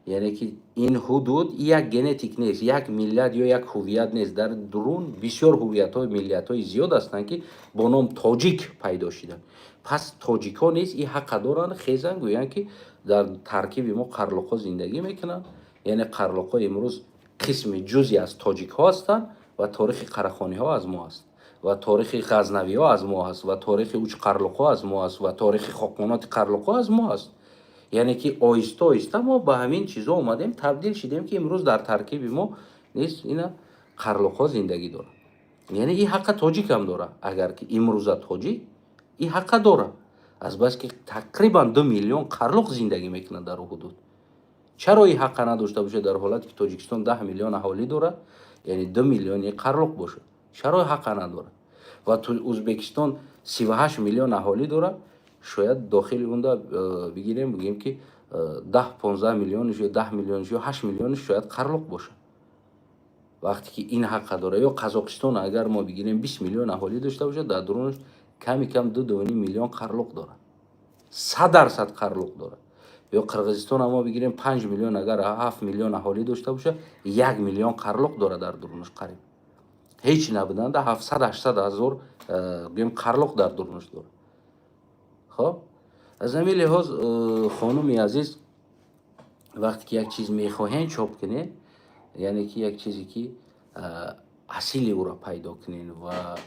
яъне ки ин ҳудуд як генетик нест, як миллат ё як ҳувият нест. Дар дурун бисёр ҳувиятҳои миллиятҳои зиёд ҳастанд, ки бо ном тоҷик пайдо шиданд. Пас тоҷикҳо низ ин ҳаққа доранд, хезанд, гӯянд, ки дар таркиби мо қарлуқҳо зиндагӣ мекунанд. Яъне қарлуқҳо имрӯз қисми ҷузе аз тоҷикҳо ҳастанд ва торихи Қарахониҳо аз мо аст, ва торихи Ғазнавиҳо аз мо аст, ва торихи Учқарлуқҳо аз мо аст, ва торихи Хоқоноти Қарлуқҳо аз мо аст. Яъне ки оҳиста оҳиста мо ба ҳамин чизҳо омадем, табдил шидем, ки имрӯз дар таркиби мо низ ина қарлуқҳо зиндагӣ доранд. Яъне ин ҳаққа тоҷикам дорад. Агар ки имрӯза тоҷик ин ҳаққа дорад, азбаски тақрибан 2 миллион қарлуқ зиндагӣ мекунад дар ҳудуд, чаро ин ҳаққа надошта бошад? Дар ҳолате ки Тоҷикистон 10 миллион аҳолӣ дорад, яъне 2 миллиони қарлуқ бошад, чаро ҳаққа надорад? Ва Узбекистон 38 миллион аҳолӣ дорад, шояд дохили унда бигирем, бигӯем, ки 10-15 миллионш ё 10 миллионш ё 8 миллионш шояд қарлуқ бошад. Вақте ки ин ҳаққа дорад, ё Қазоқистон агар мо бигирем, 20 миллион аҳолӣ дошта бошад, дар дурунаш ками кам 2-2.5 миллион қарлуқ дорад, 100% қарлуқ дорад. Ё Қирғизистон мо бигирем, 5 миллион, агар 7 миллион аҳолӣ дошта бошад, 1 миллион қарлуқ дорад дар дурунаш. Қариб ҳеҷ набуданда 700-800 ҳазор гӯем қарлуқ дар дурунаш дорад. Хоб, аз ҳамин лиҳоз, хонуми азиз, вақте ки як чиз мехоҳем чоп кунед, яъне ки як чизе, ки асили ӯро пайдо кунед ва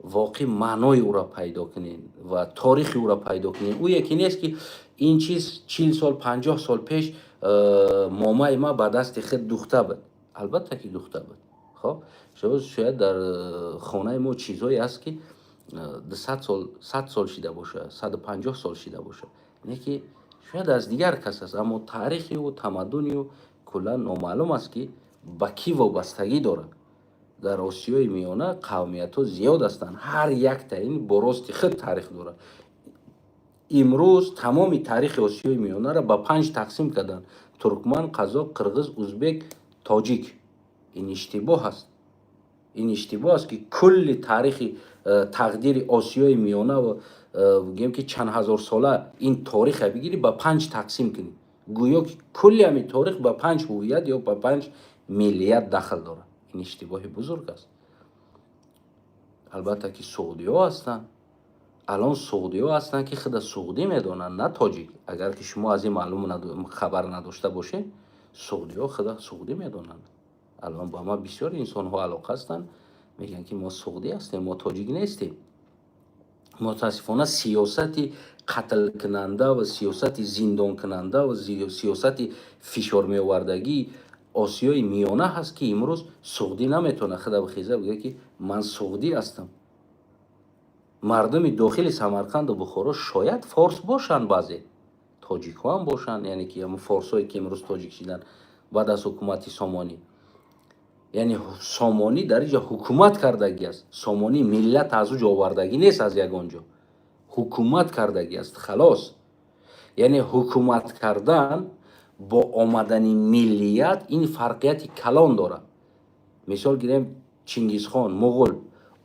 воқеъ маънои ӯро пайдо кунед ва торихи ӯро пайдо кунед. Ӯ яке нест, ки ин чиз 40 сол, 50 сол пеш момаи ма ба дасти худ духта буд. Албатта, ки духта буд. Хоб, шояд дар хонаи мо чизҳое аст, ки 200 сол, 100 сол шида бошад, 150 сол шида бошад, не ки шояд аз дигар кас аст, аммо таърихи ӯ, тамаддуни ӯ куллан номаълум аст, ки ба кӣ вобастагӣ дорад. Дар Осиёи Миёна қавмиятҳо зиёд ҳастанд, ҳар якта ин бо рости худ таърих дорад. Имрӯз тамоми таърихи Осиёи Миёнаро ба панҷ тақсим карданд: туркман, қазоқ, қирғиз, узбек, тоҷик. Ин иштибоҳ аст. Ин иштибоҳ аст, ки кулли таърихи тақдири Осиёи Миёна, гӯем, ки чанд ҳазорсола ин ториха бигирӣ, ба панҷ тақсим кунӣ, гӯё ки кулли ҳамин торих ба панҷ ҳувият ё ба панҷ миллият дахл дорад. Ин иштибоҳи бузург аст. Албатта, ки суғдиҳо ҳастанд. Алон суғдиҳо ҳастанд, ки худа суғдӣ медонанд, на тоҷик. Агар ки шумо аз ин маълум хабар надошта бошед, суғдиҳо худа суғдӣ медонанд. Алон ба ма бисёр инсонҳо алоқа ҳастанд, мегӯянд, ки мо суғдӣ ҳастем, мо тоҷик нестем. Мутаассифона, сиёсати қатлкунанда ва сиёсати зиндонкунанда ва сиёсати фишормеовардагии Осиёи Миёна ҳаст, ки имрӯз суғдӣ наметавонад худа бихеза, бигӯяд, ки ман суғдӣ ҳастам. Мардуми дохили Самарқанду Бухоро шояд форс бошанд, баъзе тоҷикҳо ҳам бошанд, яъне ки ҳамн форсҳое, ки имрӯз тоҷик шиданд баъд аз ҳукумати Сомонӣ. Яъне Сомонӣ дар инҷо ҳукумат кардагӣ аст. Сомонӣ миллат аз ӯ ҷо овардагӣ нест, аз ягон ҷо ҳукумат кардагӣ аст, халос. Яъне ҳукумат кардан бо омадани миллият ин фарқияти калон дорад. Мисол гирем, Чингизхон муғул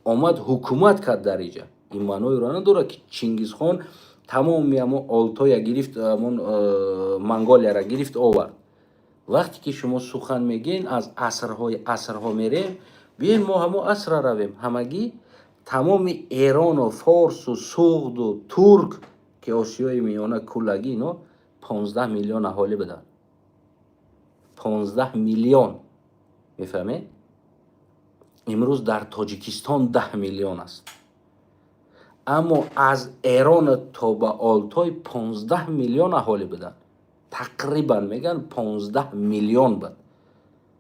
омад, ҳукумат кард дар иҷа. Ин маъноеро надорад, ки Чингизхон тамоми ҳамон Олтоя гирифт, ҳамон Монголияра гирифт, овард. Вақте ки шумо сухан мегӯен, аз асрҳои асрҳо мерем, биёем, мо ҳамон асра равем. Ҳамагӣ тамоми Эрону форсу суғду турк, ки Осиёи Миёна куллагӣ, ино 15 миллион аҳолӣ буданд. 15 миллион, мефаҳмед? Имрӯз дар Тоҷикистон 10 миллион аст, аммо аз Эрон то ба Олтой 15 миллион аҳолӣ буданд. Тақрибан мегӯянд, 15 миллион буд.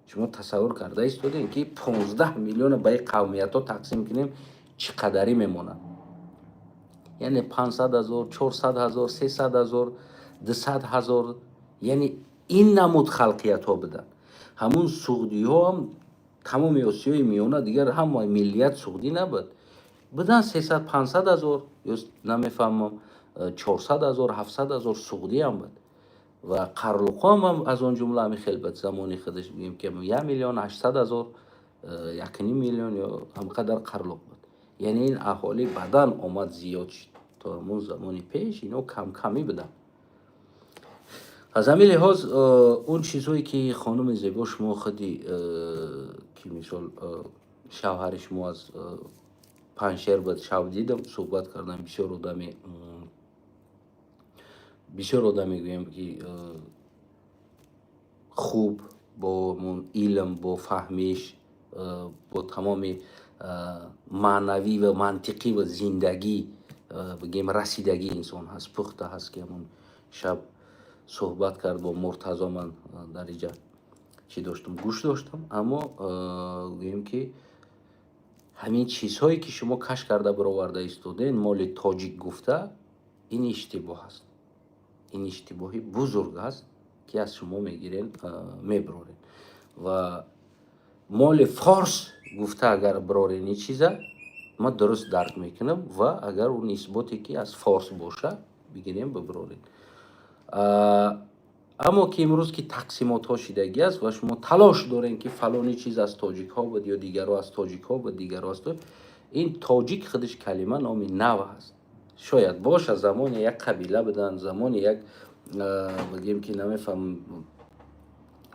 Шумо тасаввур карда истодем, ки 15 миллиона ба ин қавмиятҳо тақсим кунем, Чӣ қадарӣ мемонад? Яъне 500 000, 400 000, 300 000, 200 000, яъне ин намуд халқиятҳо буданд. Ҳамун суғдиҳо ҳам тамоми Осиёи Миёна, дигар ҳама миллият суғдӣ набуд, будан 300, 500 000 ё намефаҳмам, 400 000, 700 000 суғдиам буд ва қарлуқҳоам аз он ҷумла ҳамин хел буд. Замони худаш бигем, ки 1 800 000, 1,5 миллион ё ҳамқадар қарлуқ буд. Яъне ин аҳолӣ баъдан омад, зиёд шуд. То ҳамун замони пеш ино камкамӣ буданд. Аз ҳамин лиҳоз он чизҳое, ки хонуми зебо, шумо худи, ки мисол шавҳари шумо аз Панҷшер буд, шав дидам, суҳбат кардам, бисёр одаме, гӯем, ки хуб, бо ҳамун илм, бо фаҳмиш, бо тамоми маънавӣ ва мантиқӣ ва зиндагӣ, бигем, расидагӣ инсон ҳаст, пухта ҳаст, ки ҳамун шаб суҳбат кард бо Муртазо. Ман дар иҷа чӣ доштам, гӯш доштам. Аммо гӯем, ки ҳамин чизҳое, ки шумо кашф карда бароварда истоден, моли тоҷик гуфта, ин иштибоҳ аст, ин иштибоҳи бузург аст, ки аз шумо мегирен, мебирорен. Ва моли форс гуфта агар бирорен, ин чиза ман дуруст дарк мекунам. Ва агар он исботе, ки аз форс боша, бигирем, бибирорем. Аммо ки имрӯз ки тақсимотҳо шидагӣ аст ва шумо талош дорем, ки фалони чиз аз тоҷикҳо буд ё дигарро аз тоҷикҳо буд, дигарро аз ин тоҷик, худаш калима номи нав аст. Шояд боша, замоне як қабила буданд, замоне як, бигем, ки намефаҳмам,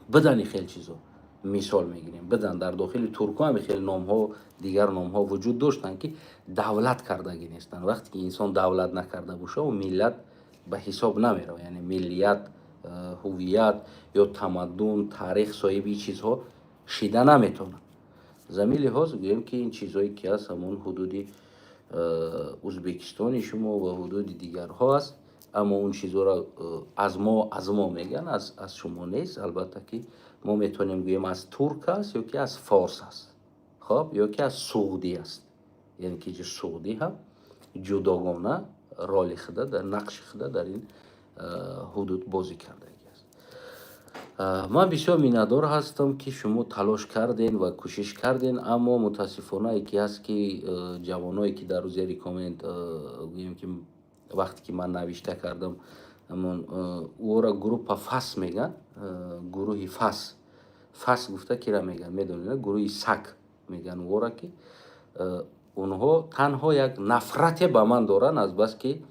будани хел чизо, мисол мегирем, бидан дар дохили туркҳо ҳами хел номҳо, дигар номҳо вуҷуд доштанд, ки давлат кардагӣ нестанд. Вақте ки инсон давлат накарда боша, ӯ миллат ба ҳисоб намеравад, яъне миллият, ҳувият ё тамаддун, таърих соҳиби чизҳо шида наметавонад. Замин лиҳоз гӯем, ки ин чизҳое, ки аст, ҳамон ҳудуди Узбекистони шумо ва ҳудуди дигарҳо аст. Аммо он чизҳоро аз мо мегӯянд, аз шумо нест. Албатта, ки мо метавонем гӯем, аз турк аст ё ки аз форс аст, хоб, ё ки аз суғдӣ аст, яъне ки суғдӣ ҳам ҷудогона роли худа дар нақши худа дар ин ҳудуд бозӣ кардагӣ аст. Ман бисёр миннатдор ҳастам, ки шумо талош кардем ва кӯшиш кардем. Аммо мутаассифона, ки ҳаст, ки ҷавоное, ки дар зери коммент, гӯем, ки вақте ки ман навишта кардам, ҳамон ӯро группа фас мегӯянд, гурӯҳи фас. Фас гуфта кира мегӯянд, медонед? Гурӯҳи сак мегӯянд ӯро, ки онҳо танҳо як нафрате ба ман доранд, азбаски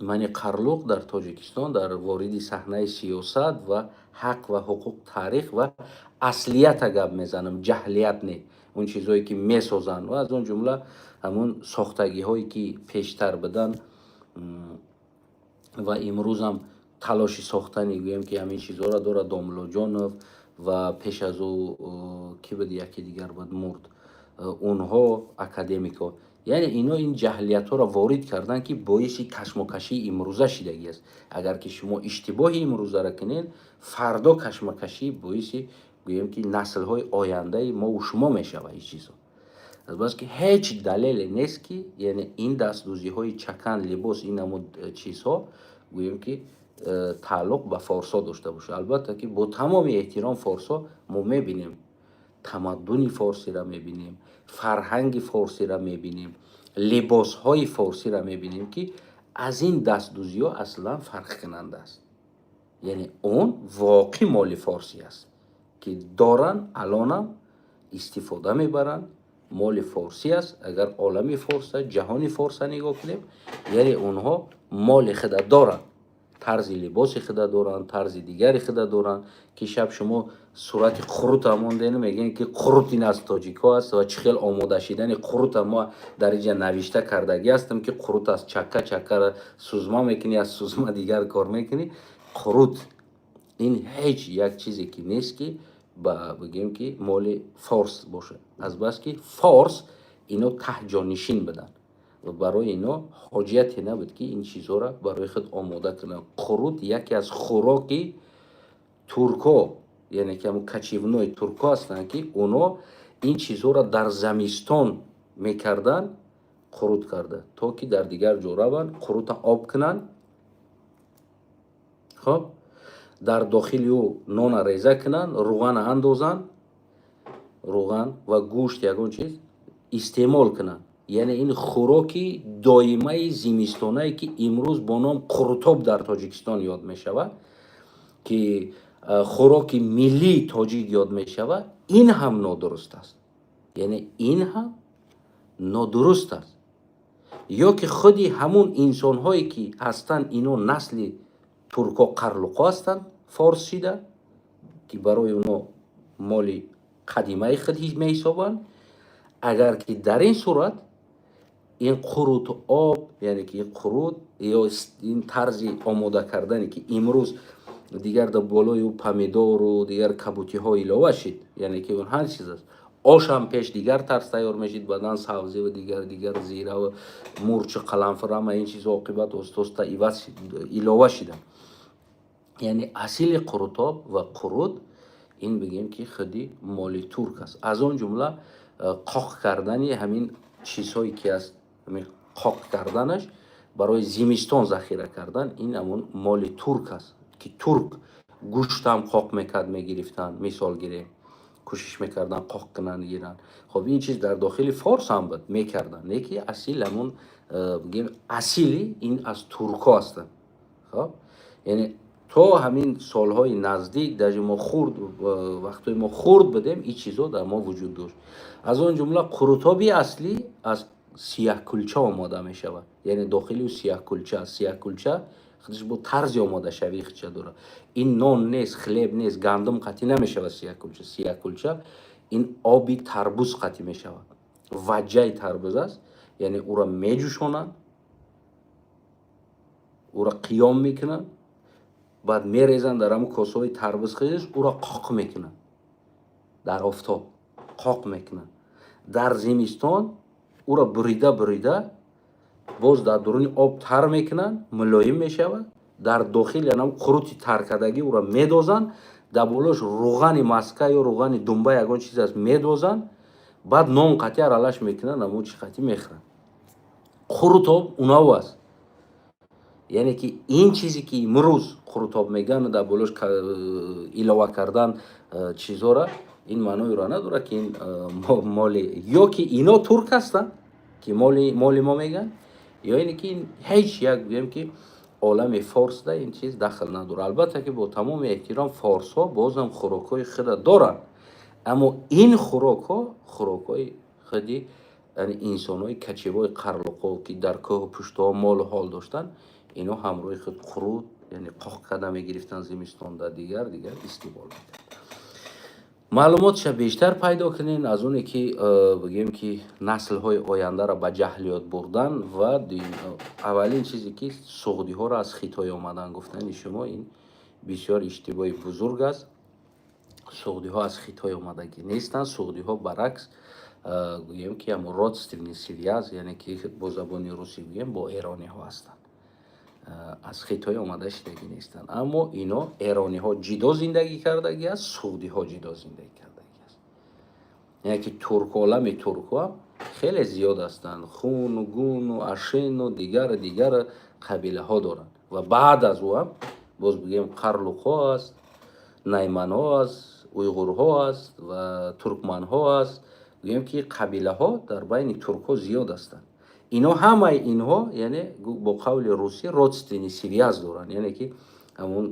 мани қарлуқ дар Тоҷикистон дар вориди саҳнаи сиёсат ва ҳақ ва ҳуқуқ, таърих ва аслията гап мезанам, ҷаҳлият не, он чизҳое, ки месозанд ва аз он ҷумла ҳамун сохтагиҳое, ки пештар буданд ва имрӯзам талоши сохтани, гӯем, ки ҳамин чизҳоро дорад Домуллоҷонов ва пеш аз ӯ ки буд, яке дигар буд, мурд, онҳо академикҳо. Яъне ино ин ҷаҳлиятҳоро ворид карданд, ки боиси кашмокашии имрӯза шидагӣ аст. Агар ки шумо иштибоҳи имрӯзаро кунед, фардо кашмакашӣ боиси, гӯем, ки наслҳои ояндаи мову шумо мешавад. Ин чизҳо, азбаски ҳеҷ далеле нест, ки яъне ин дастдӯзиҳои чакан, либос, ин намуд чизҳо, гӯем, ки тааллуқ ба форсҳо дошта бошад. Албатта, ки бо тамоми эҳтиром, форсҳо, мо мебинем, тамаддуни форсиро мебинем, фарҳанги форсиро мебинем, либосҳои форсиро мебинем, ки аз ин дастдӯзиҳо аслан фарқкунанда аст. Яъне он воқеъ моли форсӣ аст, ки доранд, алонам истифода мебаранд, моли форсӣ аст. Агар олами форса, ҷаҳони форса нигоҳ кунем, яъне онҳо моли худа доранд, тарзи либоси худа доранд, тарзи дигари худа доранд, ки шаб шумо сурати қурута монден, мегӯем, ки қурут ин аз тоҷикҳо аст ва чӣ хел омода шидани қурута мо дар инҷа навишта кардагӣ ҳастам, ки қурут аз чакка, чаккара сузма мекунӣ, аз сузма дигар кор мекунӣ. Қурут ин ҳеҷ як чизе ки нест, ки ба бигӯем, ки моли форс бошад, азбаски форс ино таҳҷонишин буданд ва барои ино ҳоҷияте набуд, ки ин чизҳоро барои худ омода кунанд. Қурут яке аз хӯроки туркҳо, яъне ки ҳамун кочевной туркҳо ҳастанд, ки оно ин чизҳоро дар замистон. Мекарданд қурут карда, то ки дар дигар ҷо раванд, қурута об кунанд. Хоб, дар дохили ӯ нона реза кунанд, руғана андозанд, руған ва гӯшт, ягон чиз истеъмол кунанд. Яъне ин хӯроки доимаи зимистонае, ки имрӯз бо ном қурутоб дар Тоҷикистон ёд мешавад, ки хӯроки миллии тоҷик ёд мешавад, ин ҳам нодуруст аст. Яъне ин ҳам нодуруст аст. Ё ки худи ҳамун инсонҳое, ки ҳастанд, ино насли турко, қарлуқо ҳастанд, форс шида, ки барои оно моли қадимаи худ меҳисобанд. Агар ки дар ин сурат ин қуруту об, яъне ки ин қурут ё ин тарзи омода кардане, ки имрӯз дигар дар болои ӯ помидору дигар кабутиҳо илова шид, яъне ки он ҳар чиз аст, ошам пеш дигар тарз тайёр мешид, баъдан сабзиву дигар дигар, зираву мурчу қаламфур, ҳама ин чизҳо оқибат оста-оста иваз илова шиданд. Яъне асили қурутоб ва қурут ин, бигем, ки худи моли турк аст. Аз он ҷумла қоқ кардани ҳамин чизҳое, ки аст, ҳамин қоқ карданаш барои зимистон захира кардан, ин ҳамон моли турк аст, ки турк гӯштам қоқ мекард, мегирифтанд, мисол гирем, кӯшиш мекарданд қоқ кунанд, гиранд. Хоб, ин чиз дар дохили форс ҳам буд, мекарданд, не ки асил ҳамон бигем, асили ин аз туркҳо ҳастанд. Хоб, яъне то ҳамин солҳои наздик, даже мо хурд, вақтҳои мо хурд будем, ин чизҳо дар мо вуҷуд дошт. Аз он ҷумла қурутоби аслӣ аз сияҳкулча омода мешавад, яъне дохили ӯ сияҳкулча аст. Сияҳкулча худаш бо тарзи омодашавии худша дорад. Ин нон нест, хлеб нест, гандум қатӣ намешавад сияҳкулча. Сияҳкулча ин оби тарбуз қатӣ мешавад, ваҷҷаи тарбуз аст. Яъне ӯро меҷӯшонанд, ӯро қиём мекунанд, баъд мерезанд дар ҳамун косаҳои тарбуз худаш, ӯро қоқ мекунанд, дар офтоб қоқ мекунанд. Дар зимистон ӯро бурида бурида боз дар дуруни об тар мекунанд, мулоим мешавад. Дар дохил янам қурути таркардагӣ ӯро медозанд, дар болош руғани маска ё руғани думба, ягон чиз аст, медозанд, баъд нон қатӣ аралаш мекунанд, ҳамон чи қатӣ мехӯранд. Қурутоб унав аст. Яъне ки ин чизе, ки имрӯз қурутоб мегӯянд, дар болош илова кардан чизҳоро, ин маъноеро надорад, ки ин моли ё ки ино турк ҳастанд, ки моли мо мегӯянд, ё ине ки ҳеҷ як, гӯем, ки олами форсда ин чиз дахл надорад. Албатта, ки бо тамоми эҳтиром, форсҳо бозам хӯрокҳои худа доранд, аммо ин хӯрокҳо хӯрокҳои худи инсонҳои кочевой қарлуқо, ки дар кӯҳу пуштаҳо молу ҳол доштанд, ино ҳамроҳи худ қурут, яъне қоқ карда мегирифтанд, зимистонда дигар дигар истеъмол мекарданд. Маълумотша бештар пайдо кунед, аз оне ки бигӯем, ки наслҳои ояндаро ба ҷаҳлиёт бурдан. Ва аввалин чизе, ки суғдиҳоро аз Хитой омадан гуфтани шумо, ин бисёр иштибоҳи бузург аст. Суғдиҳо аз Хитой омадагӣ нестанд. Суғдиҳо баръакс, гӯем, ки ҳамон родственный связь, яъне ки бо забони русӣ гӯем, бо эрониҳо ҳастанд, аз Хитой омада шидагӣ нестанд. Аммо ино, эрониҳо ҷидо зиндагӣ кардагӣ аст, суғдиҳо ҷидо зиндагӣ кардагӣ аст. Яъне ки турк, олами туркҳо хеле зиёд ҳастанд, хуну гуну ашину дигар дигар қабилаҳо доранд. Ва баъд аз ӯ ҳам боз, бигӯем, қарлуқҳо аст, найманҳо аст, уйғурҳо аст ва туркманҳо аст. Гӯем, ки қабилаҳо дар байни туркҳо зиёд ҳастанд. Ино, ҳамаи инҳо, яъне бо қавли русӣ, родственный связь доранд, яъне ки ҳамун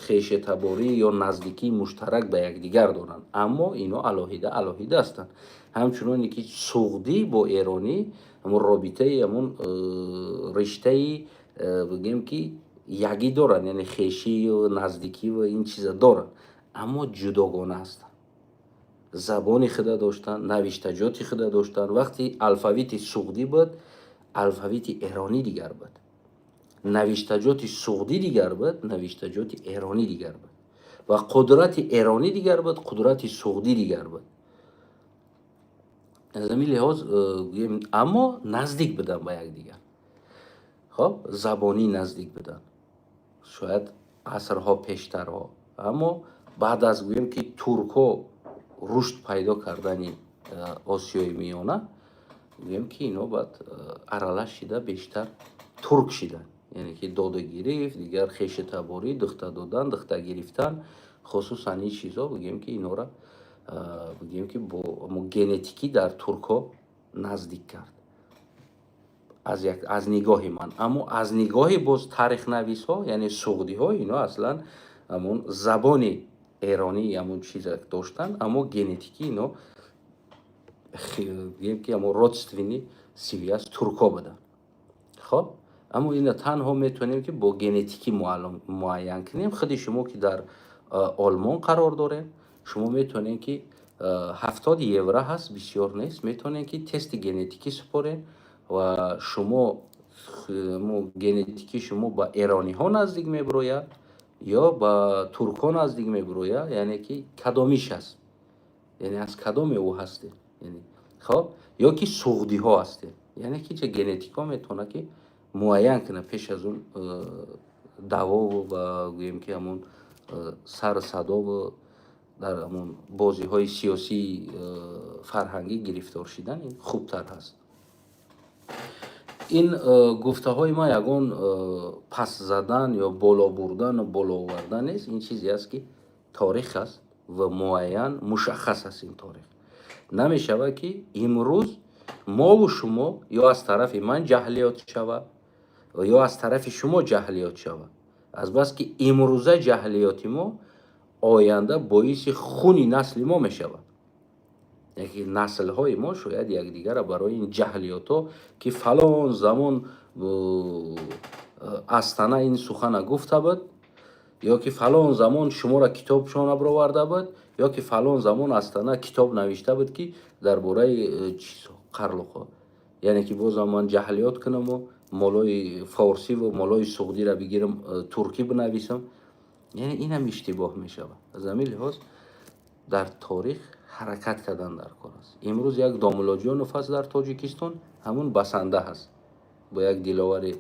хешетаборӣ ё наздикии муштарак ба якдигар доранд, аммо ино алоҳида алоҳида ҳастанд. Ҳамчуноне ки суғдӣ бо эронӣ ҳамун робитаи, ҳамун риштаи, бигӯем, ки ягӣ доранд, яъне хешию наздикиву ин чиза доранд, аммо ҷудогона ҳастанд. Забони худа доштанд, навиштаҷоти худа доштанд. Вақти алфавити суғдӣ буд, алфавити эронӣ дигар буд, навиштаҷоти суғдӣ дигар буд, навиштаҷоти эронӣ дигар буд ва қудрати эронӣ дигар буд, қудрати суғдӣ дигар буд. Аз ҳамин лиҳоз гӯем, аммо наздик буданд ба якдигар. Хоб, забонӣ наздик буданд, шояд асрҳо пештарҳо, аммо баъд аз, гӯем, ки туркҳо рушд пайдо кардани Осиёи Миёна. Гӯем, ки ино баъд аралаш шида, бештар турк шиданд, яъне ки дода гирифт, дигар хеши таборӣ, духта додан, духта гирифтан, хусусан ин чизҳо, бигӯем, ки инора, бигӯем, ки бо генетикӣ дар туркҳо наздик кард аз нигоҳи ман. Аммо аз нигоҳи боз таърихнависҳо, яъне суғдиҳо, ино аслан ҳамон забони эронӣ, ҳамон чиза доштанд, аммо генетикӣ ино, гӯем, ки ҳамон родственный связь туркҳо буданд. Хоб, аммо ина танҳо метавонем, ки бо генетикӣ муайян кунем. Худи шумо, ки дар Олмон қарор дорем, шумо метавонед, ки 70 евро ҳаст, бисёр нест, метавонед, ки тести генетикӣ супоред ва шумо генетикии шумо ба эрониҳо наздик мебирояд ё ба туркҳо наздик мебирояд, яъне ки кадомиш аст, яъне аз кадоме ӯ ҳастед, хоб, ё ки суғдиҳо ҳастед. Яъне ки ча генетикҳо метавонад, ки муайян кунад. Пеш аз он даъвову ва, гӯем, ки ҳамон сару садову дар ҳамон бозиҳои сиёсии фарҳангӣ гирифтор шидан, ин хубтар ҳаст. Ин гуфтаҳои ман ягон пас задан ё боло бурдану боло овардан нест. Ин чизе аст, ки торих аст ва муайян, мушаххас аст. Ин торих намешавад, ки имрӯз мову шумо ё аз тарафи ман ҷаҳлиёт шавад, ё аз тарафи шумо ҷаҳлиёт шавад, азбаски имрӯза ҷаҳлиёти мо оянда боиси хуни насли мо мешавад. Яке наслҳои мо шояд якдигарро барои ин ҷаҳлиётҳо, ки фалон замон Астана ин сухана гуфта буд, ё ки фалон замон шуморо китобшона бироварда буд, ё ки фалон замон Астана китоб навишта буд, ки дар бораи чизҳо, қарлуқҳо, яъне ки бозам ман ҷаҳлиёт кунаму молои форсиву молои суғдиро бигирам, туркӣ бинависам, яъне инам иштибоҳ мешавад. Аз ҳамин лиҳоз дар торих ҳаракат кардан дар кор аст. Имрӯз як Домуллоҷонов аст дар Тоҷикистон, ҳамун басанда ҳаст, бо як Диловари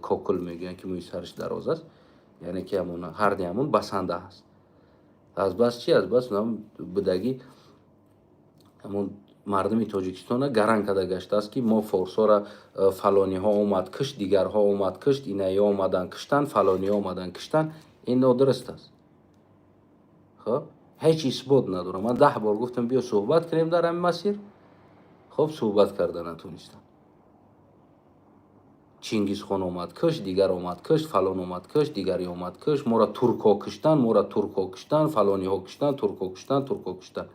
Кокул мегӯянд, ки мӯи сараш дароз аст, яъне ки ҳамун ҳарди ҳамун басанда ҳаст. Азбас чи? Азбас будагӣ ҳамун мардуми Тоҷикистона гаранг карда гаштааст, ки мо форсора фалониҳо омад кишт, дигарҳо омад кишт, инаё омадан киштанд, фалониҳо омадан киштанд. Ин нодуруст аст. Хоб, ҳеҷ исбот надорам. Ман 10 бор гуфтам, биё суҳбат кунем дар ҳамин масир. Хоб, суҳбат карда натонистам. Чингизхон омад кишт, дигар омад кишт, фалон омад кишт, дигаре омад кишт, моро туркҳо киштанд, моро туркҳо киштанд, фалониҳо киштанд, туркҳо киштанд, туркҳо киштанд.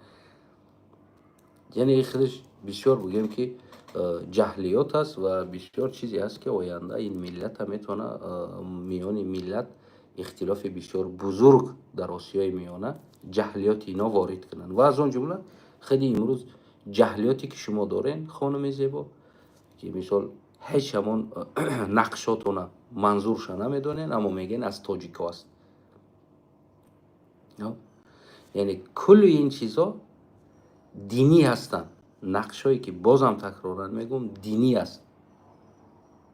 Яъне худаш бисёр, бигӯем, ки ҷаҳлиёт аст ва бисёр чизе аст, ки оянда ин миллата метавона миёни миллат ихтилофи бисёр бузург дар Осиёи Миёна ҷаҳлиёти ино ворид кунанд. Ва аз он ҷумла худи имрӯз ҷаҳлиёте, ки шумо дорен, хонуми зебо, ки мисол ҳеҷ ҳамон нақшотона манзурша намедонен, аммо мегӯен, аз тоҷико аст. Яъне кулли ин чизҳо динӣ ҳастанд. Нақшҳое, ки бозам такроран мегӯм, динӣ аст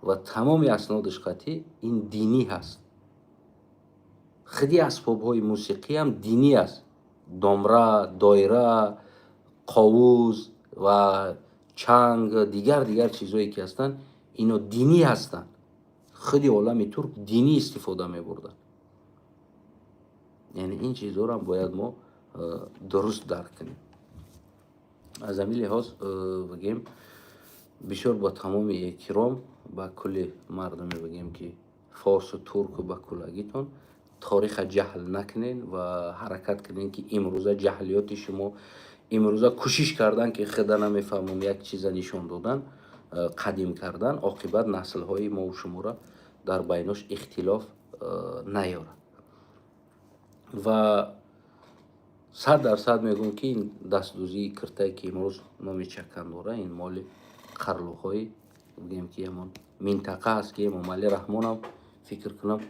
ва тамоми аснодиш қатъӣ ин динӣ ҳаст. Худи асбобҳои мусиқиам динӣ аст: домра, доира, қовуз ва чанг, дигар дигар чизҳое, ки ҳастанд, ино динӣ ҳастанд. Худи олами турк динӣ истифода мебурданд. Яъне ин чизҳоро бояд мо дуруст дарк кунем. Аз ҳамин лиҳоз, бигем, бисёр бо тамоми эҳтиром ба кулли мардуме, бигем, ки форсу турку ба куллагитон, ториха ҷаҳл накунен ва ҳаракат кунен, ки имрӯза ҷаҳлиёти шумо, имрӯза кӯшиш кардан, ки худа намефаҳмам, як чиза нишон додан, қадим кардан, оқибат наслҳои мову шуморо дар байнош ихтилоф наёрад. Ва 100% мегӯм, ки ин дастдӯзии киртае, ки имрӯз номи чакан дора, ин моли қарлуқҳои, бигем, ки ҳамон минтақа аст, ки Эмомалӣ Раҳмонам, фикр кунам,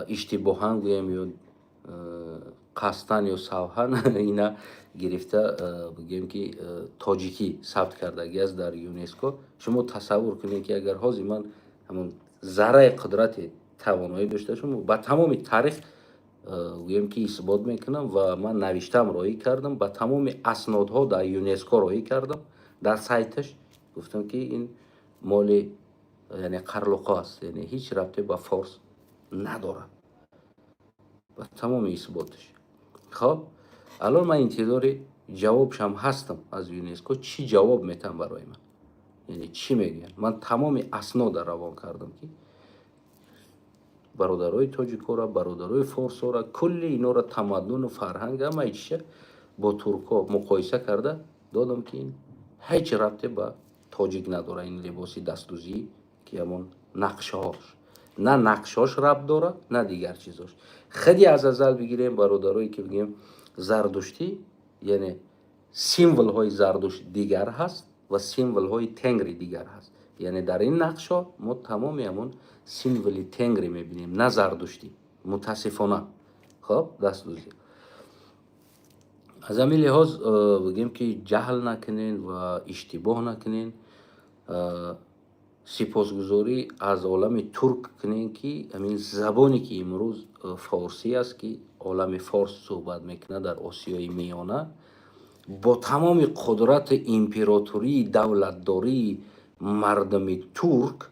иштибоҳан гӯем ё қасдан ё савҳан ина гирифта, бигем, ки тоҷикӣ сабт кардагӣ аст дар ЮНЕСКО. Шумо тасаввур кунед, ки агар ҳозир ман ҳамон зарраи қудрати тавоноӣ дошта бошам, ба тамоми таърих, гӯем, ки исбот мекунам. Ва ман навиштаам, роҳӣ кардам, ба тамоми аснодҳо дар ЮНЕСКО роҳӣ кардам, дар сайташ. Гуфтам, ки ин моли, яъне, қарлуқо аст, яъне ҳеҷ рабте ба форс надорад, ба тамоми исботаш. Хоб, алон ман интизори ҷавобшам ҳастам аз ЮНЕСКО, чӣ ҷавоб метаҳам барои ман, яъне чӣ мегӯянд. Ман тамоми аснода равон кардам, ки бародарои тоҷикора, бародарои форсора, кулли инора, тамаддуну фарҳанг, ҳамаи чиша бо туркҳо муқоиса карда додам, ки ин ҳеҷ рабте ба тоҷик надорад. Ин либоси дастдӯзӣ, ки ҳамон нақшҳош, на нақшҳош рабт дорад, на дигар чизош. Хеле аз азал бигирем, бародарое ки бигем зардуштӣ, яъне символҳои Зардушт дигар ҳаст ва символҳои Тенгри дигар ҳаст. Яъне дар ин нақшҳо мо тамоми ҳамон символи Тенгри мебинем, на зардуштӣ, мутаассифона. Хоб, дастдӯзӣ. Аз ҳамин лиҳоз бигем, ки ҷаҳл накунен ва иштибоҳ накунен. Сипосгузорӣ аз олами турк кунем, ки ҳамин забоне, ки имрӯз форсӣ аст, ки олами форс суҳбат мекунад дар Осиёи Миёна, бо тамоми қудрати императории давлатдории мардуми турк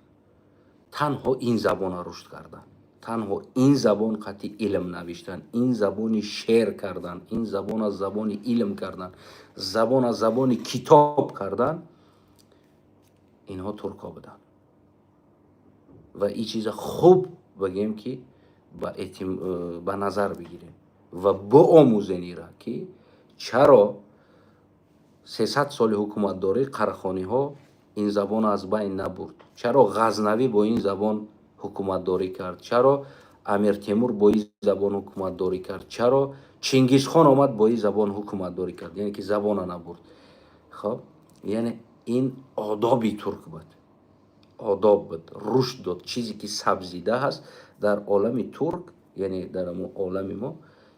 танҳо ин забонро рушд карданд, танҳо ин забон қати илм навиштан, ин забони шеър кардан, ин забон аз забони илм кардан, забон аз забони китоб кардан, инҳо туркҳо буданд. Ва ин чиза хуб бигем, ки ба назар бигирем ва биомӯзем ира, ки чаро 300 соли ҳукуматдории қарахониҳо ин забон аз байн набурд, чаро Ғазнавӣ бо ин забон ҳукуматдорӣ кард, чаро Амир Темур бо ин забон ҳукуматдорӣ кард, чаро Чингизхон омад, бо ин забон ҳукуматдорӣ кард, яъне ки забона набурд. Хоб, яъне ин одоби турк буд, одоб буд, рушд дод. Чизе ки сабзида ҳаст дар олами турк, яъне дар ҳамон олами мо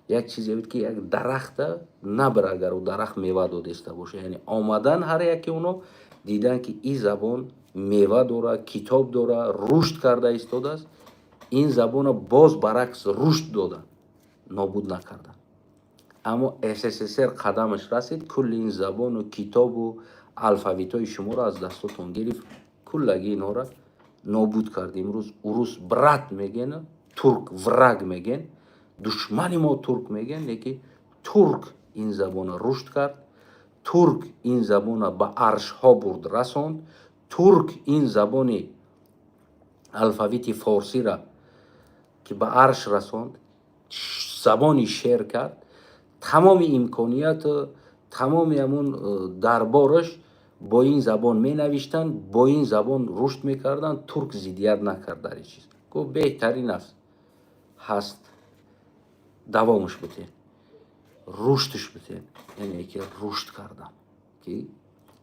як чизе буд, ки як дарахта набар, агар ӯ дарахт мева додеста боша. Яъне омадан ҳар яке оно дидан, ки ин забон мева дорад, китоб дорад, рушд карда истодааст, ин забонро боз баръакс рушд доданд, нобуд накарданд. Аммо СССР қадамаш расид, кулли ин забону китобу алфавитҳои шуморо аз дастотон гирифт, куллаги инҳоро нобуд кард. Имрӯз урус брат меген, турк враг меген, душмани мо турк меген. Леки турк ин забонро рушд кард, турк ин забонро ба аршҳо бурд, расонд, турк ин забони алфавити форсира, ки ба арш расонд, забони шеър кард. Тамоми имконияту тамоми ҳамун дарбораш бо ин забон менавиштанд, бо ин забон рушд мекарданд. Турк зиддият накард дар ин чиз, гуфт: «Беҳтарин аст, ҳаст, давомаш битен, рушдш битен». Яъне ки рушд кардан, ки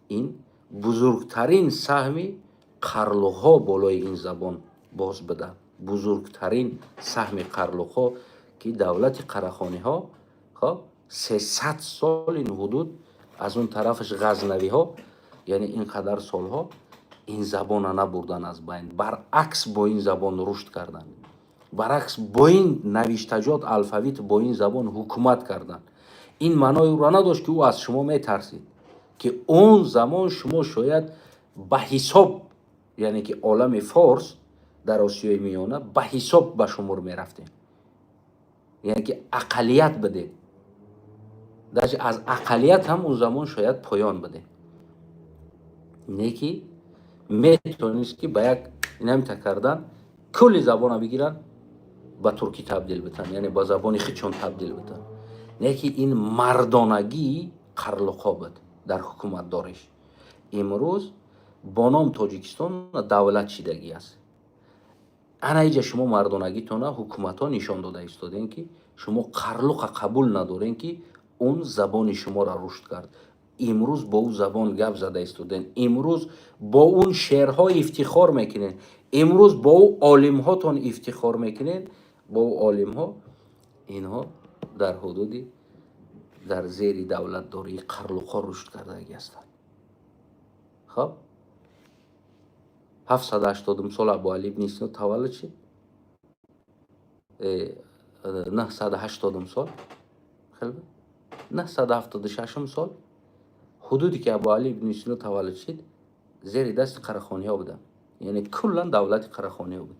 ин бузургтарин саҳми қарлуқҳо болои ин забон боз биданд. Бузургтарин саҳми қарлуқҳо, ки давлати қарахониҳо, хоб, 300 сол ин ҳудуд, аз он тарафаш ғазнавиҳо, яъне ин қадар солҳо ин забона набурдан аз байн, баръакс бо ин забон рушд карданд, баръакс бо ин навиштаҷот, алфавит, бо ин забон ҳукумат карданд. Ин маънои ӯро надошт, ки ӯ аз шумо метарсид, ки он замон шумо шояд ба ҳисоб, яъне ки олами форс дар Осиёи Миёна ба ҳисоб ба шумор мерафтем, яъне ки ақаллият будем, даже аз ақаллият ҳам он замон шояд поён будем. Не ки метавонист, ки ба як инамита кардан кулли забона бигиранд, ба туркӣ табдил битанд, яъне ба забони хичон табдил битанд. Не ки ин мардонагии қарлуқҳо буд дар ҳукуматдориш. Имрӯз бо ном Тоҷикистон давлат шидагӣ аст. Ана иҷа шумо мардонагитона ҳукуматҳо нишон дода истодем, ки шумо қарлуқа қабул надорем, ки он забони шуморо рушд кард. Имрӯз бо ӯ забон гап зада истодем, имрӯз бо он шеърҳо ифтихор мекунед, имрӯз бо ӯ олимҳотон ифтихор мекунед, бо ӯ олимҳо. Инҳо дар ҳудуди дар зери давлатдории қарлуқҳо рушд кардагӣ ҳастанд. Хоб, 780-ум сол Абуали ибни Сино таваллуд шид, 980-ум сол, 976-ум сол ҳудуде, ки Абуали ибни Сино таваллуд шид. Зери дасти Қарахониҳо буданд, яъне куллан давлати Қарахониҳо буд.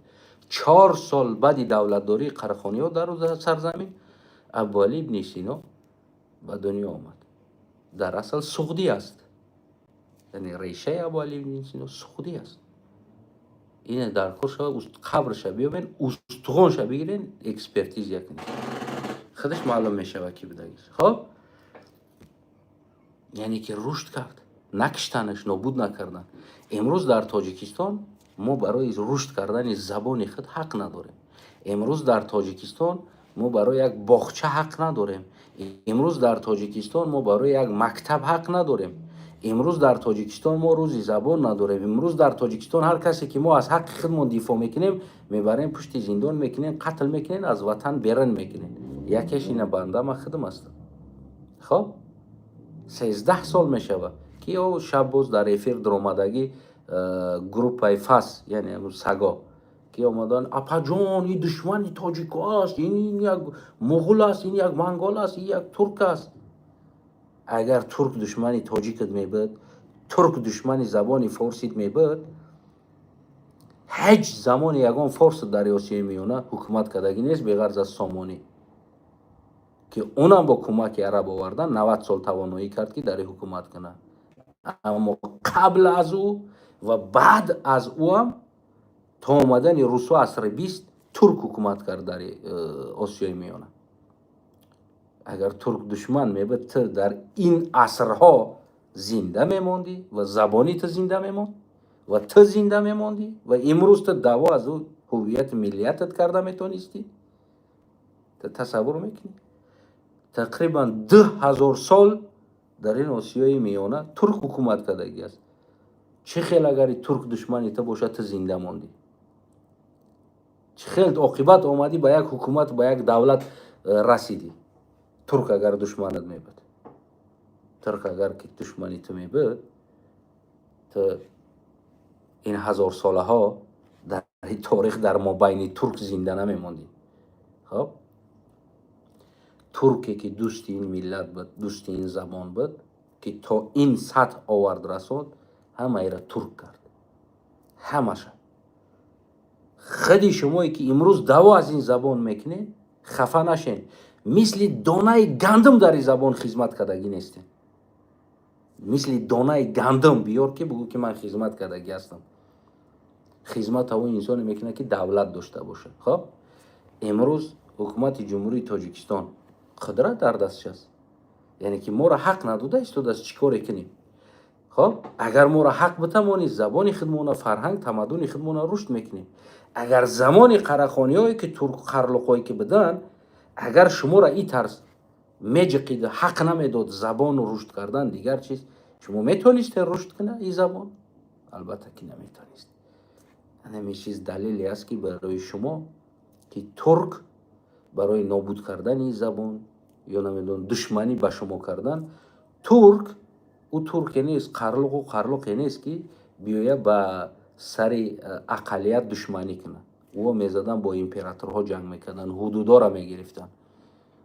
4 сол баъди давлатдории Қарахониҳо дар сарзамин Абуалӣ ибни Сино ба дунё омад. Дар асл суғдӣ аст, яъне решаи Абуалӣ ибни Сино суғдӣ аст. Ина дар кор шава, қабрша биёбен, устухонша бигирен, экспертиза кунед, худаш маълум мешавад, ки будагиш. Хоб, яъне ки рушд кард, накиштанаш, нобуд накардан. Имрӯз дар Тоҷикистон мо барои рушд кардани забони худ ҳақ надорем. Имрӯз дар Тоҷикистон мо барои як боғча ҳақ надорем. Имрӯз дар Тоҷикистон мо барои як мактаб ҳақ надорем. Имрӯз дар Тоҷикистон мо рӯзи забон надорем. Имрӯз дар Тоҷикистон ҳар касе ки мо аз ҳаққи худмон дифоъ мекунем, мебарем, пушти зиндон мекунем, қатл мекунем, аз ватан берун мекунем. Якеш ина банда ман худам ҳастам. Хоб, 13 сол мешавад, ки ё шаб боз дар эфир дуромадагӣ, группаи фас, яъне саго, ки омадан: «Апаҷон, ин душмани тоҷико аст, ин як муғул аст, ин як монгол аст, ин як турк аст». Агар турк душмани тоҷикат мебуд, турк душмани забони форсит мебуд, ҳеҷ замоне ягон форс дар Осиёи Миёна ҳукумат кардагӣ нест, беғарз аз Сомонӣ, ки унам бо кӯмаки араб овардан 90 сол тавоноӣ кард, ки дар ҳукумат кунад. Аммо қабл аз ӯ ва баъд аз ӯам то омадани русо, асри 20, турк ҳукумат кард дар Осиёи Миёна. Агар турк душман мебуд, ту дар ин асрҳо зинда мемондӣ ва забони ту зинда мемонд ва ту зинда мемондӣ ва имрӯз ту даъво аз ӯ ҳуввияти миллиятат карда метонистӣ? Ту тасаввур мекунӣ, тақрибан 2000 сол дар ин Осиёи Миёна турк ҳукумат кардагӣ аст. Чӣ хел, агари турк душмани ту бошад, ту зинда мондӣ? Чӣ хел оқибат омадӣ, ба як ҳукумат, ба як давлат расидӣ? Турк агар душманат мебуд, турк агар ки душмани ту мебуд, ту ин ҳазорсолаҳо дар торих дар мобайни турк зинда намемондӣ. Хоб, турке ки дӯсти ин миллат буд, дӯсти ин забон буд, ки то ин сатҳ овард, расонд, ҳамаеро турк кард, ҳамаша. Худи шумое ки имрӯз даъво аз ин забон мекунед, хафа нашен, мисли донаи гандум дар ин забон хизмат кардагӣ нестем. Мисли донаи гандум биёр, ки бугӯ, ки ман хизмат кардагӣ ҳастам. Хизмат ҳавои инсоне мекунад, ки давлат дошта бошад. Хоб, имрӯз ҳукумати Ҷумҳурии Тоҷикистон қудрат дар дастш аст, яъне ки моро ҳақ надода истодааст, чӣ коре кунем? Хоб, агар моро ҳақ бита, мо низ забони худмона, фарҳанг, тамаддуни худмона рушд мекунем. Агар замони қарахониҳое ки турк, қарлуқҳое ки буданд, агар шуморо и тарз меҷиқид, ҳақ намедод забону рушд кардан, дигар чиз, шумо метонистед рушд кунад ин забон? Албатта ки наметонист. Ҳамин чиз далеле аст, ки барои шумо, ки турк барои нобуд кардани забон ё намедонам, душманӣ ба шумо кардан. Турк ӯ турке нест, қарлуқу қарлуқе нест, ки биёя ба сари ақаллият душманӣ кунад. Ӯ мезадан, бо императорҳо ҷанг мекарданд, ҳудудоро мегирифтанд.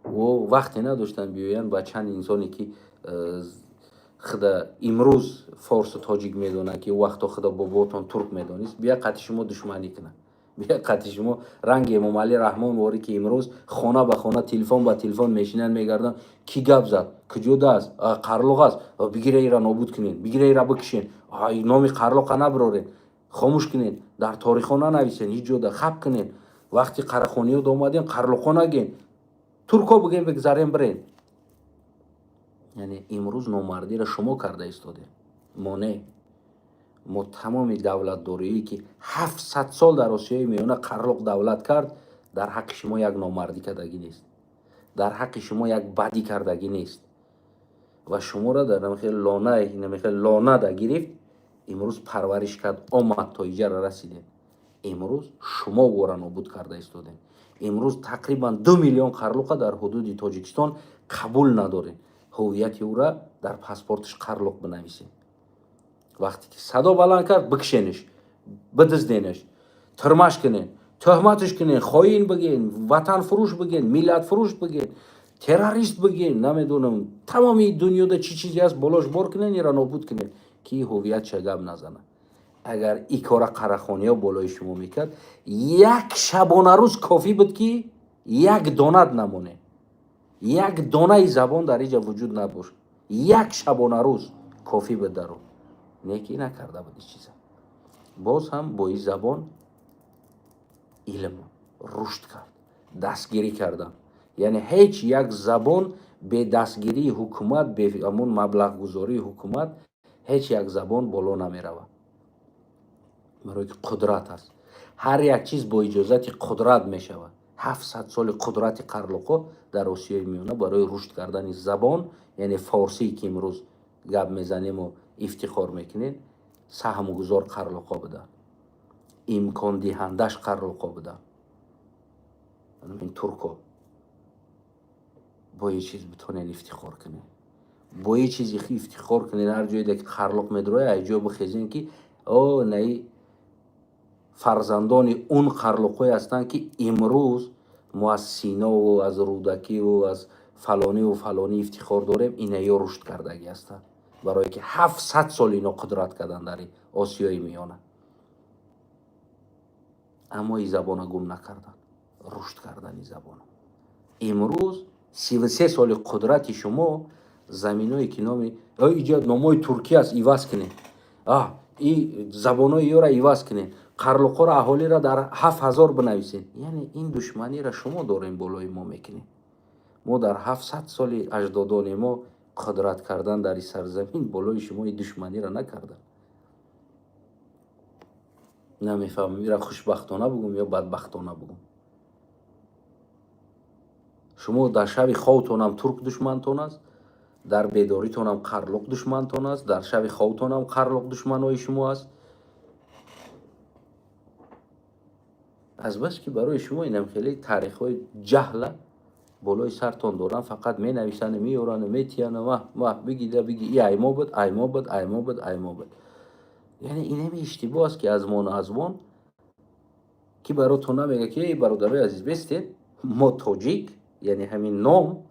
Ӯ вақте надоштанд биёянд ба чанд инсоне, ки худа имрӯз форсу тоҷик медонад, ки вақто худа бобоотон турк медонист, бия қати шумо душманӣ кунад, бия қати шумо ранги Эмомалӣ Раҳмон ворӣ, ки имрӯз хона ба хона, телефон ба телефон мешинанд, мегарданд: ки гап зад, куҷода аст, қарлуқ аст, бигира, ира нобуд кунед, бигира, ира бикушен, номи қарлуқа набароред, хомӯш кунед, дар торихҳо нанависен, ҳеҷ ҷода хаб кунед, вақти қарахониёд омадем, қарлуқҳо нагем, туркҳо бигем, бигзарем, бирен. Яъне имрӯз номардиро шумо карда истодем, мо не. Мо тамоми давлатдорие, ки 700 сол дар Осиёи Миёна қарлуқ давлат кард, дар ҳаққи шумо як номардӣ кардагӣ нест, дар ҳаққи шумо як бадӣ кардагӣ нест ва шуморо дар намихел лона, намихел лонада гирифт, имрӯз парвариш кард, омад, то иҷара расидем. Имрӯз шумо вора нобуд карда истодем. Имрӯз тақрибан 2 миллион қарлуқа дар ҳудуди Тоҷикистон қабул надорем, ҳуввияти ӯра дар паспорташ қарлуқ бинависем. Вақте ки садо баланд кард, бикшениш, бидизденеш, тирмаш кунен, тӯҳматш кунен, хоин биген, ватанфурӯш биген, миллатфурӯш биген, террорист биген, намедонам, тамоми дунёда чӣ чизе аст, болош бор кунен, ира нобуд кунен. Ки ҳувиятша гап назана. Агар и кора қарахониҳо болои шумо мекард, як шабонарӯз кофӣ буд, ки як донат намоне, як донаи забон дар иҷа вуҷуд набошд. Як шабонарӯз кофӣ буд даро неки накарда буд ин чиза. Боз ҳам бо ин забон илм рушд кард, дастгирӣ кардан. Яъне ҳеҷ як забон бе дастгирии ҳукумат, бе ҳамун маблағгузории ҳукумат ҳеҷ як забон боло намеравад, барое ки қудрат аст. Ҳар як чиз бо иҷозати қудрат мешавад. 700 соли қудрати қарлуқо дар Осиёи Миёна барои рушд кардани забон, яъне форсие, ки имрӯз гап мезанему ифтихор мекунем, саҳмгузор қарлуқо буданд, имкондиҳандаш қарлуқо буданд. Ин турко бо ин чиз битонен ифтихор кунед, бо ин чизи ифтихор кунед. Ҳар ҷое ки қарлуқ медрояд, ай ҷо бихезен, ки о наи фарзандони он қарлуқҳое ҳастанд, ки имрӯз мо аз Синову аз Рӯдакиву аз фалониву фалонӣ ифтихор дорем. Инаё рушд кардагӣ ҳастанд, барое ки 700 сол ино қудрат карданд дар Осиёи Миёна, аммо ин забона гум накарданд, рушд кардани забона. Имрӯз 33 соли қудрати шумо заминое ки номи иҷа номҳои туркӣ аст, иваз кунед, и забонҳои ёра иваз кунед, қарлуқҳоро, аҳолиро дар 7000 бинависед. Яъне ин душманиро шумо дорем, болои мо мекунед. Мо дар 700 соли аҷдодони мо қудрат кардан дар ин сарзамин болои шумо ин душманиро накарданд. Намефаҳмам, ира хушбахтона бугум ё бадбахтона бугум. Шумо дар шаби хобтонам турк душмантон аст, дар бедоритонам қарлуқ душмантон аст, дар шаби хобтонам қарлуқ душманои шумо аст. Азбаски барои шумо инам хеле таърихҳои ҷаҳла болои сартон доранд, фақат менависанд, меёранд, метиянд, ма ма бигида биги, и аймо буд, аймо буд, аймо буд, аймо буд. Яъне инами иштибоҳ аст, ки аз мону аз мон ки баротон намега, ки эй бародарои азиз, бестед, мо тоҷик, яъне ҳамин ном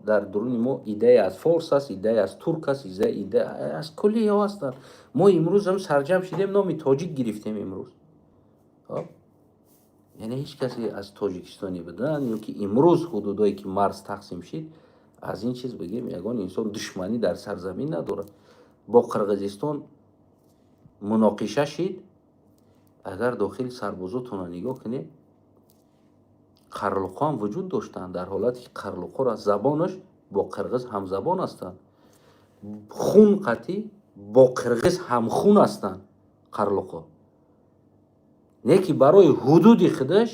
дар дуруни мо идея аз форс аст, идея аз турк аст, идея аз куллиҳо ҳастанд. Мо имрӯз ҳам сарҷам шидем, номи тоҷик гирифтем имрӯз. Яъне ҳеҷ касе аз тоҷикистони будан ё ки имрӯз ҳудудое ки марз тақсим шид, аз ин чиз бигем, ягон инсон душманӣ дар сарзамин надорад. Бо Қирғизистон муноқиша шид, агар дохили сарбозотонро нигоҳ кунед, қарлуқҳо ҳам вуҷуд доштанд, дар ҳолате ки қарлуқҳоро забонаш бо қирғиз ҳамзабон ҳастанд, хун қатӣ бо қирғиз ҳамхун ҳастанд қарлуқҳо. Не ки барои ҳудуди худаш,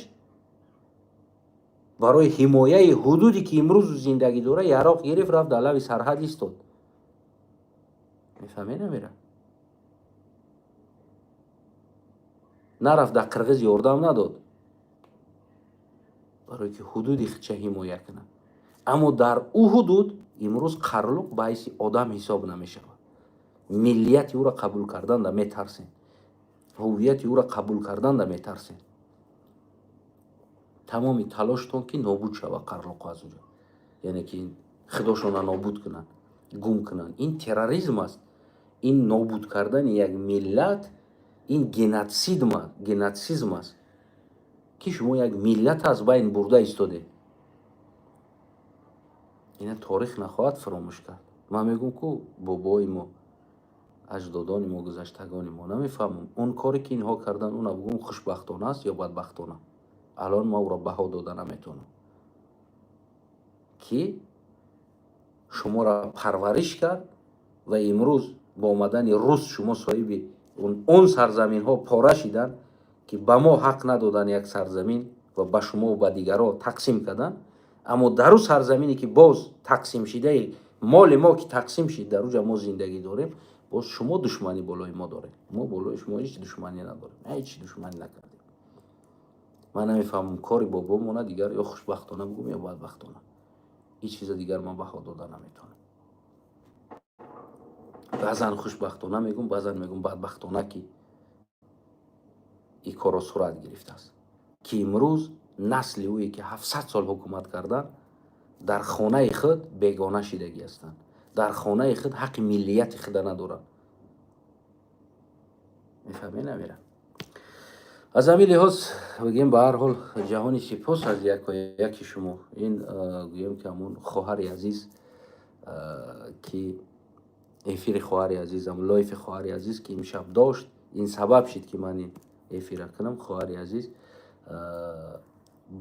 барои ҳимояи ҳудуде, ки имрӯз зиндагӣ дора, яроқ гирифт, рафт, дар лави сарҳад истод. Мефаҳме, намера нарафт, дар қирғиз ёрдам надод, барое ки ҳудуди худша ҳимоя кунад. Аммо дар ӯ ҳудуд имрӯз қарлуқ ба ҳайси одам ҳисоб намешавад. Миллияти ӯро қабул карданда метарсем, ҳуввияти ӯро қабул карданда метарсем. Тамоми талоштон ки нобуд шавад қарлуқо аз уҷо, яъне ки худошона нобуд кунанд, гум кунанд. Ин терроризм аст, ин нобуд кардани як миллат, ин геноцидм аст, ки шумо як миллат аз байн бурда истодед. Ина торих нахоҳад фаромӯш кард. Ман мегӯм, ку бобои мо, аҷдодони мо, гузаштагони мо, намефаҳмам, он коре ки инҳо карданд, уна бугӯм хушбахтона аст ё бадбахтона. Алон ма ӯро баҳо дода наметавонам, ки шуморо парвариш кард ва имрӯз бо омадани рус шумо соҳиби он сарзаминҳо пора шиданд, ки ба мо ҳақ надоданд як сарзамин ва ба шумо ба дигарҳо тақсим карданд. Аммо дар ӯ сарзамине, ки боз тақсим шидаи моли мо, ки тақсим шид, дар уҷа мо зиндагӣ дорем. Боз шумо душманӣ болои мо доред. Мо болои шумо ҳеҷ душманӣ надорем, ҳеҷ душманӣ накардем. Ман намефаҳмам кори бобомона дигар ё хушбахтона бугум ё бадбахтона. Ҳеҷ чиза дигар ман баҳо дода наметавонам. Баъзан хушбахтона мегум, баъзан мегум бадбахтона, ки ин корро сурат гирифтааст, ки имрӯз насли ӯе, ки 700 сол ҳукумат карданд, дар хонаи худ бегона шидагӣ ҳастанд, дар хонаи худ ҳаққи миллияти худа надоранд. Мефаҳмед намера? Аз ҳамин лиҳоз бигем, ба ҳар ҳол, ҷаҳони сипос аз якояки шумо. Ин гӯем, ки ҳамун хоҳари азиз, ки эфири хоҳари азизам, лайфи хоҳари азиз, ки имшаб дошт, ин сабаб шид, ки ман ин эфира кунам. Хоҳари азиз,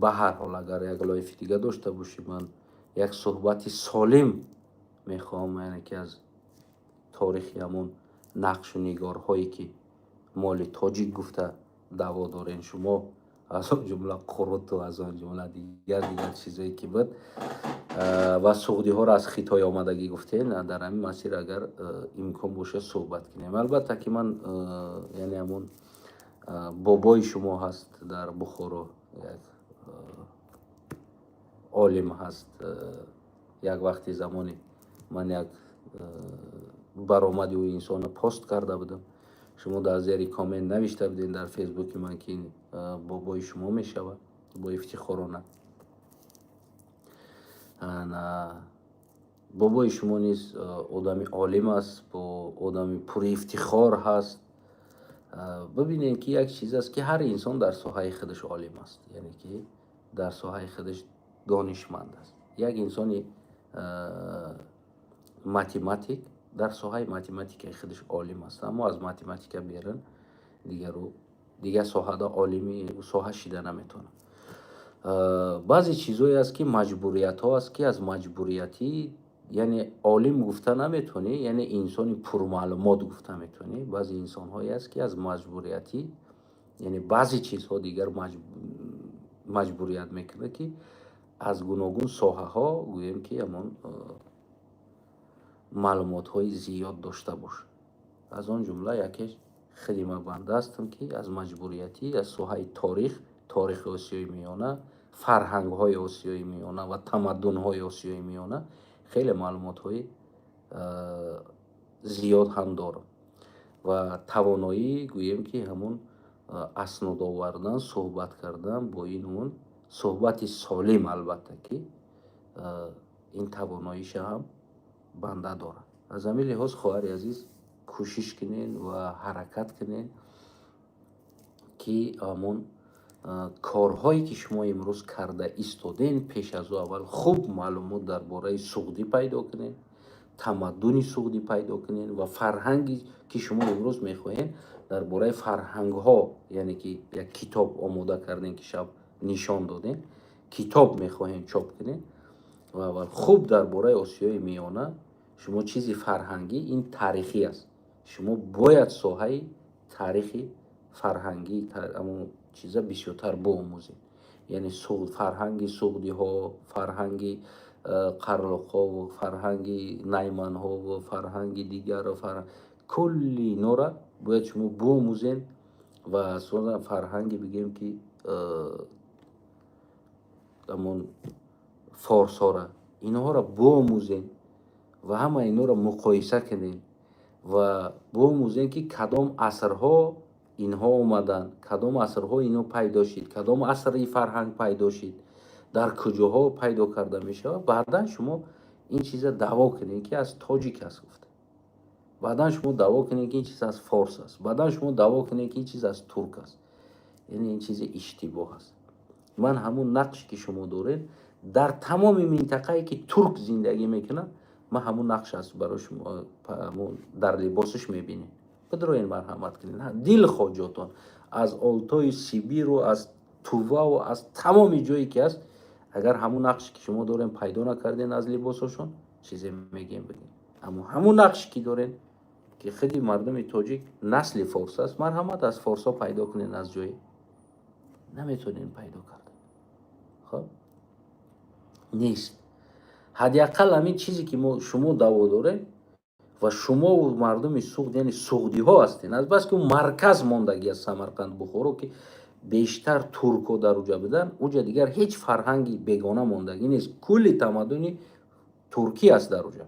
ба ҳар ҳол, агар як лайфи дига дошта бошӣ, ман як суҳбати солим мехоҳам, яъне ки аз торихи ҳамон нақшу нигорҳое, ки моли тоҷик гуфта даъво дорен шумо, аз он ҷумла қуруту аз он ҷумла дигар дигар чизое, ки буд, ва суғдиҳоро аз Хитой омадагӣ гуфтен, дар ҳамин масир агар имкон бошад, суҳбат кунем. Албатта, ки ман, яъне ҳамон бобои шумо ҳаст дар Бухоро, як олим ҳаст. Як вақти замоне ман як баромади ӯ инсонро пост карда будам, шумо дар зери коммент навишта будем дар Фейсбуки ман, ки ин бобои шумо мешавад. Бо ифтихорона бобои шумо низ одами олим аст, бо одами пури ифтихор ҳаст. Бибинед, ки як чиз аст, ки ҳар инсон дар соҳаи худаш олим аст, яъне ки дар соҳаи худаш донишманд аст. Як инсони математик дар соҳаи математикаи худаш олим аст, аммо аз математика берун дигару дигар соҳада олими соҳа шида наметавонад. Баъзе чизҳое аст, ки маҷбуриятҳо аст, ки аз маҷбуриятӣ, яъне олим гуфта наметавонӣ, яъне инсони пурмаълумот гуфта метавонӣ. Баъзе инсонҳое аст, ки аз маҷбуриятӣ, яъне баъзе чизҳо дигар маҷбурият мекунад, ки аз гуногун соҳаҳо, гӯем, ки ҳамон маълумотҳои зиёд дошта бошад. Аз он ҷумла якеш худи ман банда ҳастам, ки аз маҷбуриятӣ аз соҳаи торих, торихи Осиёи Миёна, фарҳангҳои Осиёи Миёна ва тамаддунҳои Осиёи Миёна хеле маълумотҳои зиёд ҳам дорам ва тавоноӣ, гӯем, ки ҳамун аснод овардан, суҳбат кардан бо ин он, суҳбати солим, албатта, ки ин тавоноиша ҳам банда дорад. Аз ҳамин лиҳоз, хоҳари азиз, кӯшиш кунед ва ҳаракат кунед, ки ҳамон корҳое, ки шумо имрӯз карда истоден, пеш аз ӯ аввал хуб маълумот дар бораи суғдӣ пайдо кунед, тамаддуни суғдӣ пайдо кунед ва фарҳанги, ки шумо имрӯз мехоҳед дар бораи фарҳангҳо, яъне ки як китоб омода кардем, ки шаб нишон додем, китоб мехоҳем чоп кунед, ва аввал хуб дар бораи Осиёи Миёна шумо чизи фарҳангӣ, ин таърихӣ аст, шумо бояд соҳаи таърихи фарҳангӣ, ҳамон чиза бисёртар биомӯзед, яъне фарҳанги суғдиҳо, фарҳанги қарлоқҳову фарҳанги найманҳову фарҳанги дигару кулли инора бояд шумо биомӯзед ва асосан фарҳанги, бигем, ки ҳамон форсҳора, инҳоро биомӯзед ва ҳама инҳоро муқоиса кунед ва биомӯзем, ки кадом асрҳо инҳо омаданд, кадом асрҳо инҳо пайдо шид, кадом асри фарҳанг пайдо шид, дар куҷоҳо пайдо карда мешавад. Баъдан шумо ин чиза даъво кунед, ки аз тоҷик аст гуфта, баъдан шумо даъво кунед, ки ин чиз аз форс аст, баъдан шумо даъво кунед, ки ин чиз аз турк аст. Яъне ин чизи иштибоҳ аст. Ман ҳамун нақше, ки шумо доред, дар тамоми минтақае, ки турк зиндагӣ мекунад, ман ҳамун нақш аст барои шумо дар либосаш мебинем. Бидроен, марҳамат кунед, дилхоҳ ҷотон, аз Олтою Сибиру аз Туваву аз тамоми ҷое, ки аст, агар ҳамун нақше, ки шумо дорем, пайдо накарден аз либосошон, чизе мегем, бигем. Аммо ҳамун нақше, ки дорем, ки худи мардуми тоҷик насли форс аст, марҳамат, аз форсҳо пайдо кунед, аз ҷое наметонем пайдо карда. Хоб, нест. Ҳадди ақал ҳамин чизе, ки мо шумо даъво дорем ва шумову мардуми Суғд, яъне суғдиҳо ҳастен, азбаски марказ мондагӣ аз Самарқанд, Бухоро, ки бештар туркҳо дар уҷа буданд, уҷа дигар ҳеҷ фарҳанги бегона мондагӣ нест, кулли тамаддуни туркӣ аст дар уҷа.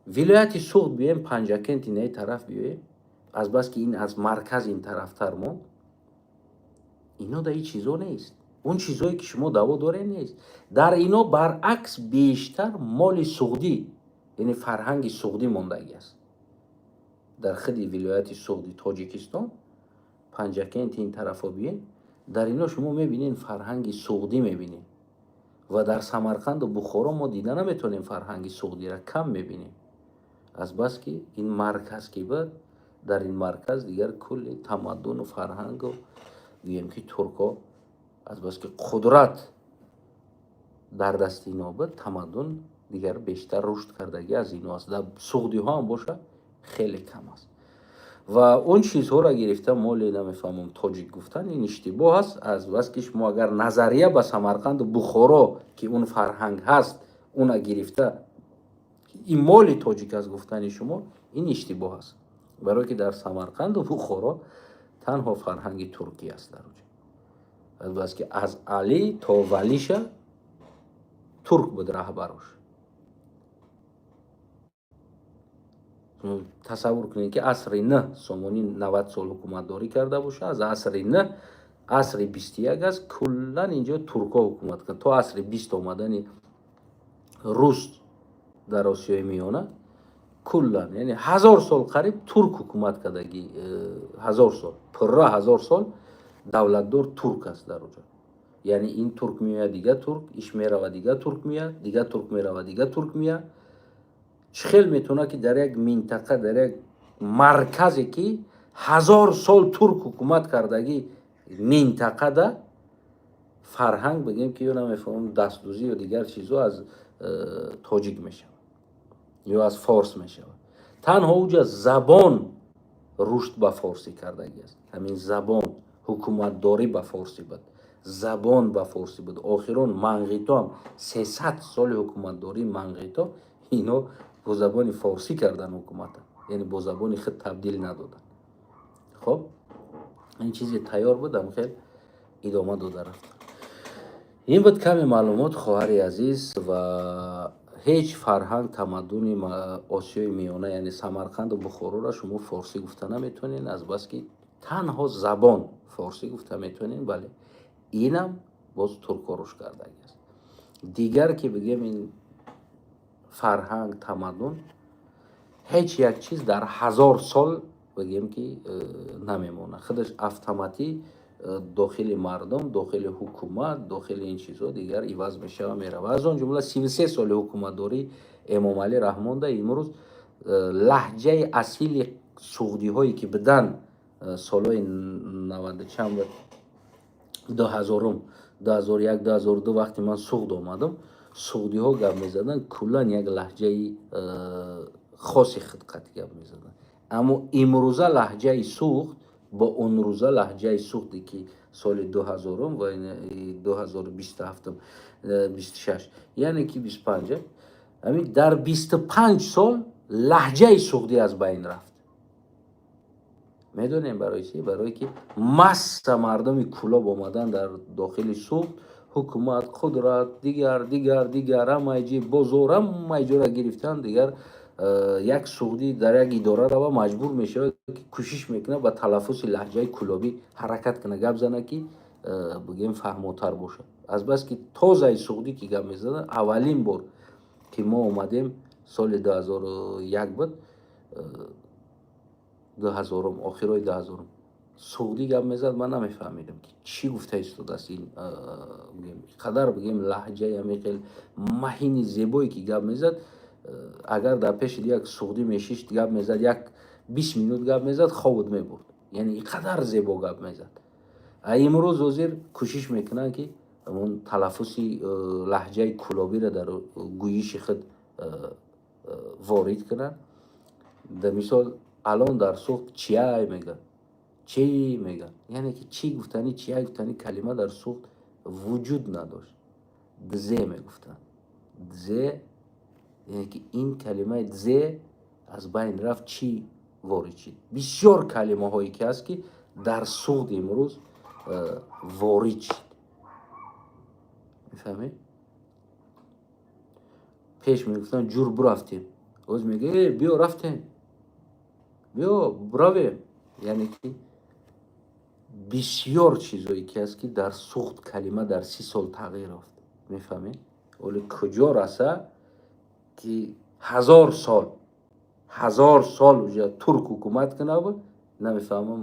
Вилояти Суғд биёем, Панҷакент, инаи тараф биёем, азбаски ин аз марказ ин тарафтар монд, ино да ин чизо нест, он чизое, ки шумо даъво доред, нест дар ино. Баръакс, бештар моли суғдӣ, яъне фарҳанги суғдӣ мондагӣ аст. Дар худи вилояти Суғди Тоҷикистон, Панҷакенти ин тарафо биен, дар ино шумо мебинед, фарҳанги суғдӣ мебинед. Ва дар Самарқанду Бухоро мо дида наметавонем, фарҳанги суғдиро кам мебинем, азбаски ин марказ ки буд, дар ин марказ дигар кулли тамаддуну фарҳангу, гӯем ки, туркҳо, азбаски қудрат дар дасти ино буд, тамаддун дигар бештар рушд кардагӣ аз ино аст. Дар суғдиҳо ҳам боша, хеле кам аст. Ва он чизҳоро гирифта, моли, намефаҳмам, тоҷик гуфтан, ин иштибоҳ аст, азбаски шумо агар назария ба Самарқанду Бухоро, ки он фарҳанг ҳаст, уна гирифта, ин моли тоҷик аст гуфтани шумо, ин иштибоҳ аст, барое ки дар Самарқанду Бухоро танҳо фарҳанги туркӣ аст дар оҷа, азбаски аз Али то Валиша турк буд раҳбарош. Тасаввур кунед, ки асри н Сомонӣ 90 сол ҳукуматдорӣ карда боша. Аз асри н, асри 21 аст, куллан инҷо туркҳо ҳукумат кард то асри 20. Омадани рус дар Осиёи Миёна куллан, яъне 1000 сол қариб турк ҳукумат кардагӣ, 1000 сол, пурра 1000 сол давлатдор турк аст дар оҷо. Яъне ин турк меояд, дига турк иш мерава, дига турк меяд, дига турк мерава, дига турк меяд. Чӣ хел метавонад, ки дар як минтақа, дар як марказе, ки 1000 сол турк ҳукумат кардагӣ минтақада, фарҳанг бигем, ки ё, намефаҳмам, дастдӯзӣ ё дигар чизҳо аз тоҷик мешавад ё аз форс мешавад? Танҳо уҷа забон рушд ба форсӣ кардагӣ аст. Ҳамин забон, ҳукуматдорӣ ба форсӣ буд, забон ба форсӣ буд. Охирон манғито ҳам, 300 соли ҳукуматдории манғито, ино бо забони форсӣ кардан ҳукумата, яъне бо забони худ табдил надоданд. Хоб, ин чизе тайёр буд, ҳамхел идома дода рафтан. Ин буд каме маълумот, хоҳари азиз. Ва ҳеҷ фарҳанг, тамаддуни Осиёи Миёна, яъне Самарқанду Бухороро шумо форсӣ гуфта наметавонед, азбаски танҳо забон форсӣ гуфта метавонед. Бале, инам боз туркҳо рушд кардагӣ аст. Дигар ки бигем, ин фарҳанг, тамаддун, ҳеҷ як чиз дар 1000 сол, бигем ки, намемонад. Худаш автоматӣ дохили мардум, дохили ҳукумат, дохили ин чизҳо дигар иваз мешава, мерава. Аз он ҷумла 33 соли ҳукуматдории Эмомалӣ Раҳмонда имрӯз лаҳҷаи асили суғдиҳое, ки будан солҳои наваду чанд, 2000-ум, 2001, 2002, вақте ман Суғд омадам, суғдиҳо гап мезаданд, куллан як лаҳҷаи хоси худ қатъи гап мезаданд. Аммо имрӯза лаҳҷаи Суғд бо онрӯза лаҳҷаи суғде, ки соли 2000-ум ва 2027-ум, 26, яъне ки 25, ҳамин дар 25 сол лаҳҷаи суғдӣ аз байн рафт. Медонем барои чӣ? Барое ки масса мардуми Кулоб омадан дар дохили Суғд, ҳукумат, қудрат, дигар, дигар, дигар, ҳамаи ҷи бозор, ҳамаи ҷоро гирифтан. Дигар як суғдӣ дар як идора рава, маҷбур мешавад, ки кӯшиш мекунад, ба талаффузи лаҳҷаи кулобӣ ҳаракат кунад, гап зана, ки, бигем, фаҳмотар бошад, азбаски тозаи суғдӣ ки гап мезанад. Аввалин бор ки мо омадем, соли 2001 буд, 2000-ум, охирои 2000-ум, суғдӣ гап мезад, ман намефаҳмидам, ки чӣ гуфта истодааст. Ин қадар, бигем, лаҳҷаи ҳамин хел маҳини зебое ки гап мезад, агар дар пеши як суғдӣ мешишт, гап мезад, як 20 минут гап мезад, хобот мебурд, яъне ин қадар зебо гап мезад. А имрӯз ҳозир кӯшиш мекунанд, ки ҳамон талаффузи лаҳҷаи кулобиро дар гӯйиши худ ворид кунанд. Дар мисол, алон дар Суғд «чиай» мегӯянд, «чӣ» мегӯянд, яъне ки «чӣ» гуфтани, «чиай» гуфтани калима дар Суғд вуҷуд надошт. «Дзе» мегуфтанд, «дзе», яъне ки ин калимаи «дзе» аз байн рафт, «чӣ» ворид шид. Бисёр калимаҳое ки ҳаст, ки дар Суғд имрӯз ворид шид, мефаҳмед? Пеш мегуфтанд: «Ҷур, бурафтем», ҳоз мега: «Э, биё, рафтем, биё, буравем». Яъне ки бисёр чизое ки ҳаст, ки дар Суғд калима дар 30 сол тағйир ёфт, мефаҳмед? Оле куҷо раса, ки 1000 сол 1000 сол уже турк ҳукумат кунаву намефаҳмам,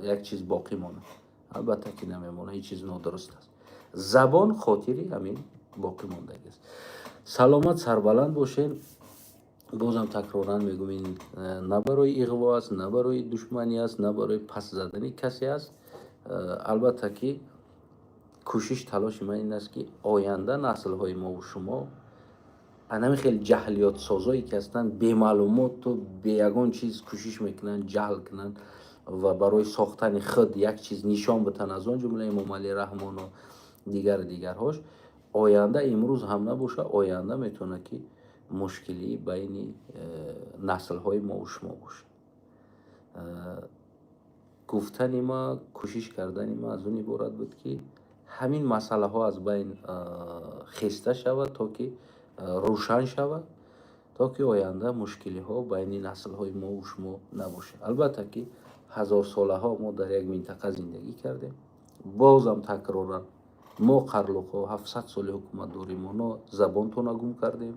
як чиз боқӣ монад? Албатта ки намемонад. Ҳеҷ чиз нодуруст аст. Забон хотири ҳамин боқӣ мондагӣ аст. Саломат, сарбаланд бошед. Бозам такроран мегӯм, ин на барои иғво аст, на барои душманӣ аст, на барои пас задани касе аст. Албатта ки кӯшиш, талоши ман ин аст, ки оянда наслҳои мову шумо анами хел ҷаҳлиётсозое ки ҳастанд, бемаълумоту бе ягон чиз кӯшиш мекунанд ҷаҳл кунанд ва барои сохтани худ як чиз нишон битанд, аз он ҷумла Эмомалӣ Раҳмону дигару дигарҳош, оянда, имрӯз ҳам набоша, оянда метавонад, ки мушкилӣ байни наслҳои мову шумо бошад. Гуфтани ма, кӯшиш кардани ма аз он иборат буд, ки ҳамин масъалаҳо аз байн хеста шавад, то ки рӯшан шавад, то ки оянда мушкилиҳо байни наслҳои мову шумо набошад. Албатта ки ҳазорсолаҳо мо дар як минтақа зиндагӣ кардем. Бозам такроран, мо қарлуқҳо 700 соли ҳукумат дорем. Мо на забонтона гум кардем,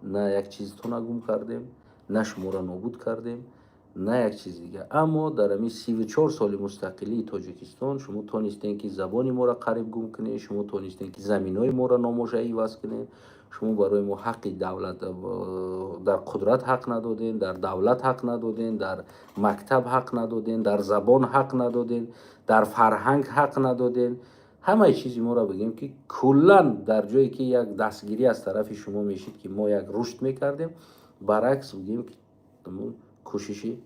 на як чизтона гум кардем, на шуморо нобуд кардем, на як чиз дигар. Аммо дар ҳамин 34 соли мустақилии Тоҷикистон шумо тонистем, ки забони моро қариб гум кунед, шумо тонистем, ки заминҳои моро номоша иваз кунед. Шумо барои мо ҳаққи давлат, дар қудрат ҳақ надодем, дар давлат ҳақ надодем, дар мактаб ҳақ надодем, дар забон ҳақ надодем, дар фарҳанг ҳақ надодем. Ҳамаи чизи моро, бигем ки, куллан дар ҷое ки як дастгирӣ аз тарафи шумо мешид, ки мо як рушд мекардем, баръакс, бигем ки, кӯшиши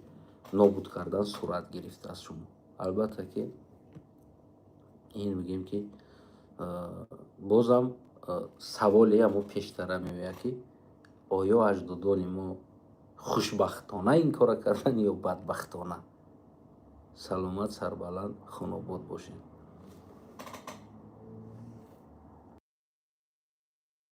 нобуд кардан сурат гирифт аз шумо. Албатта ки ин, бигем ки, бозам саволе ҳамо пештара меояд, ки оё аҷдодони мо хушбахтона ин кора карданд ё бадбахтона? Саломат, сарбаланд, хонобод бошед.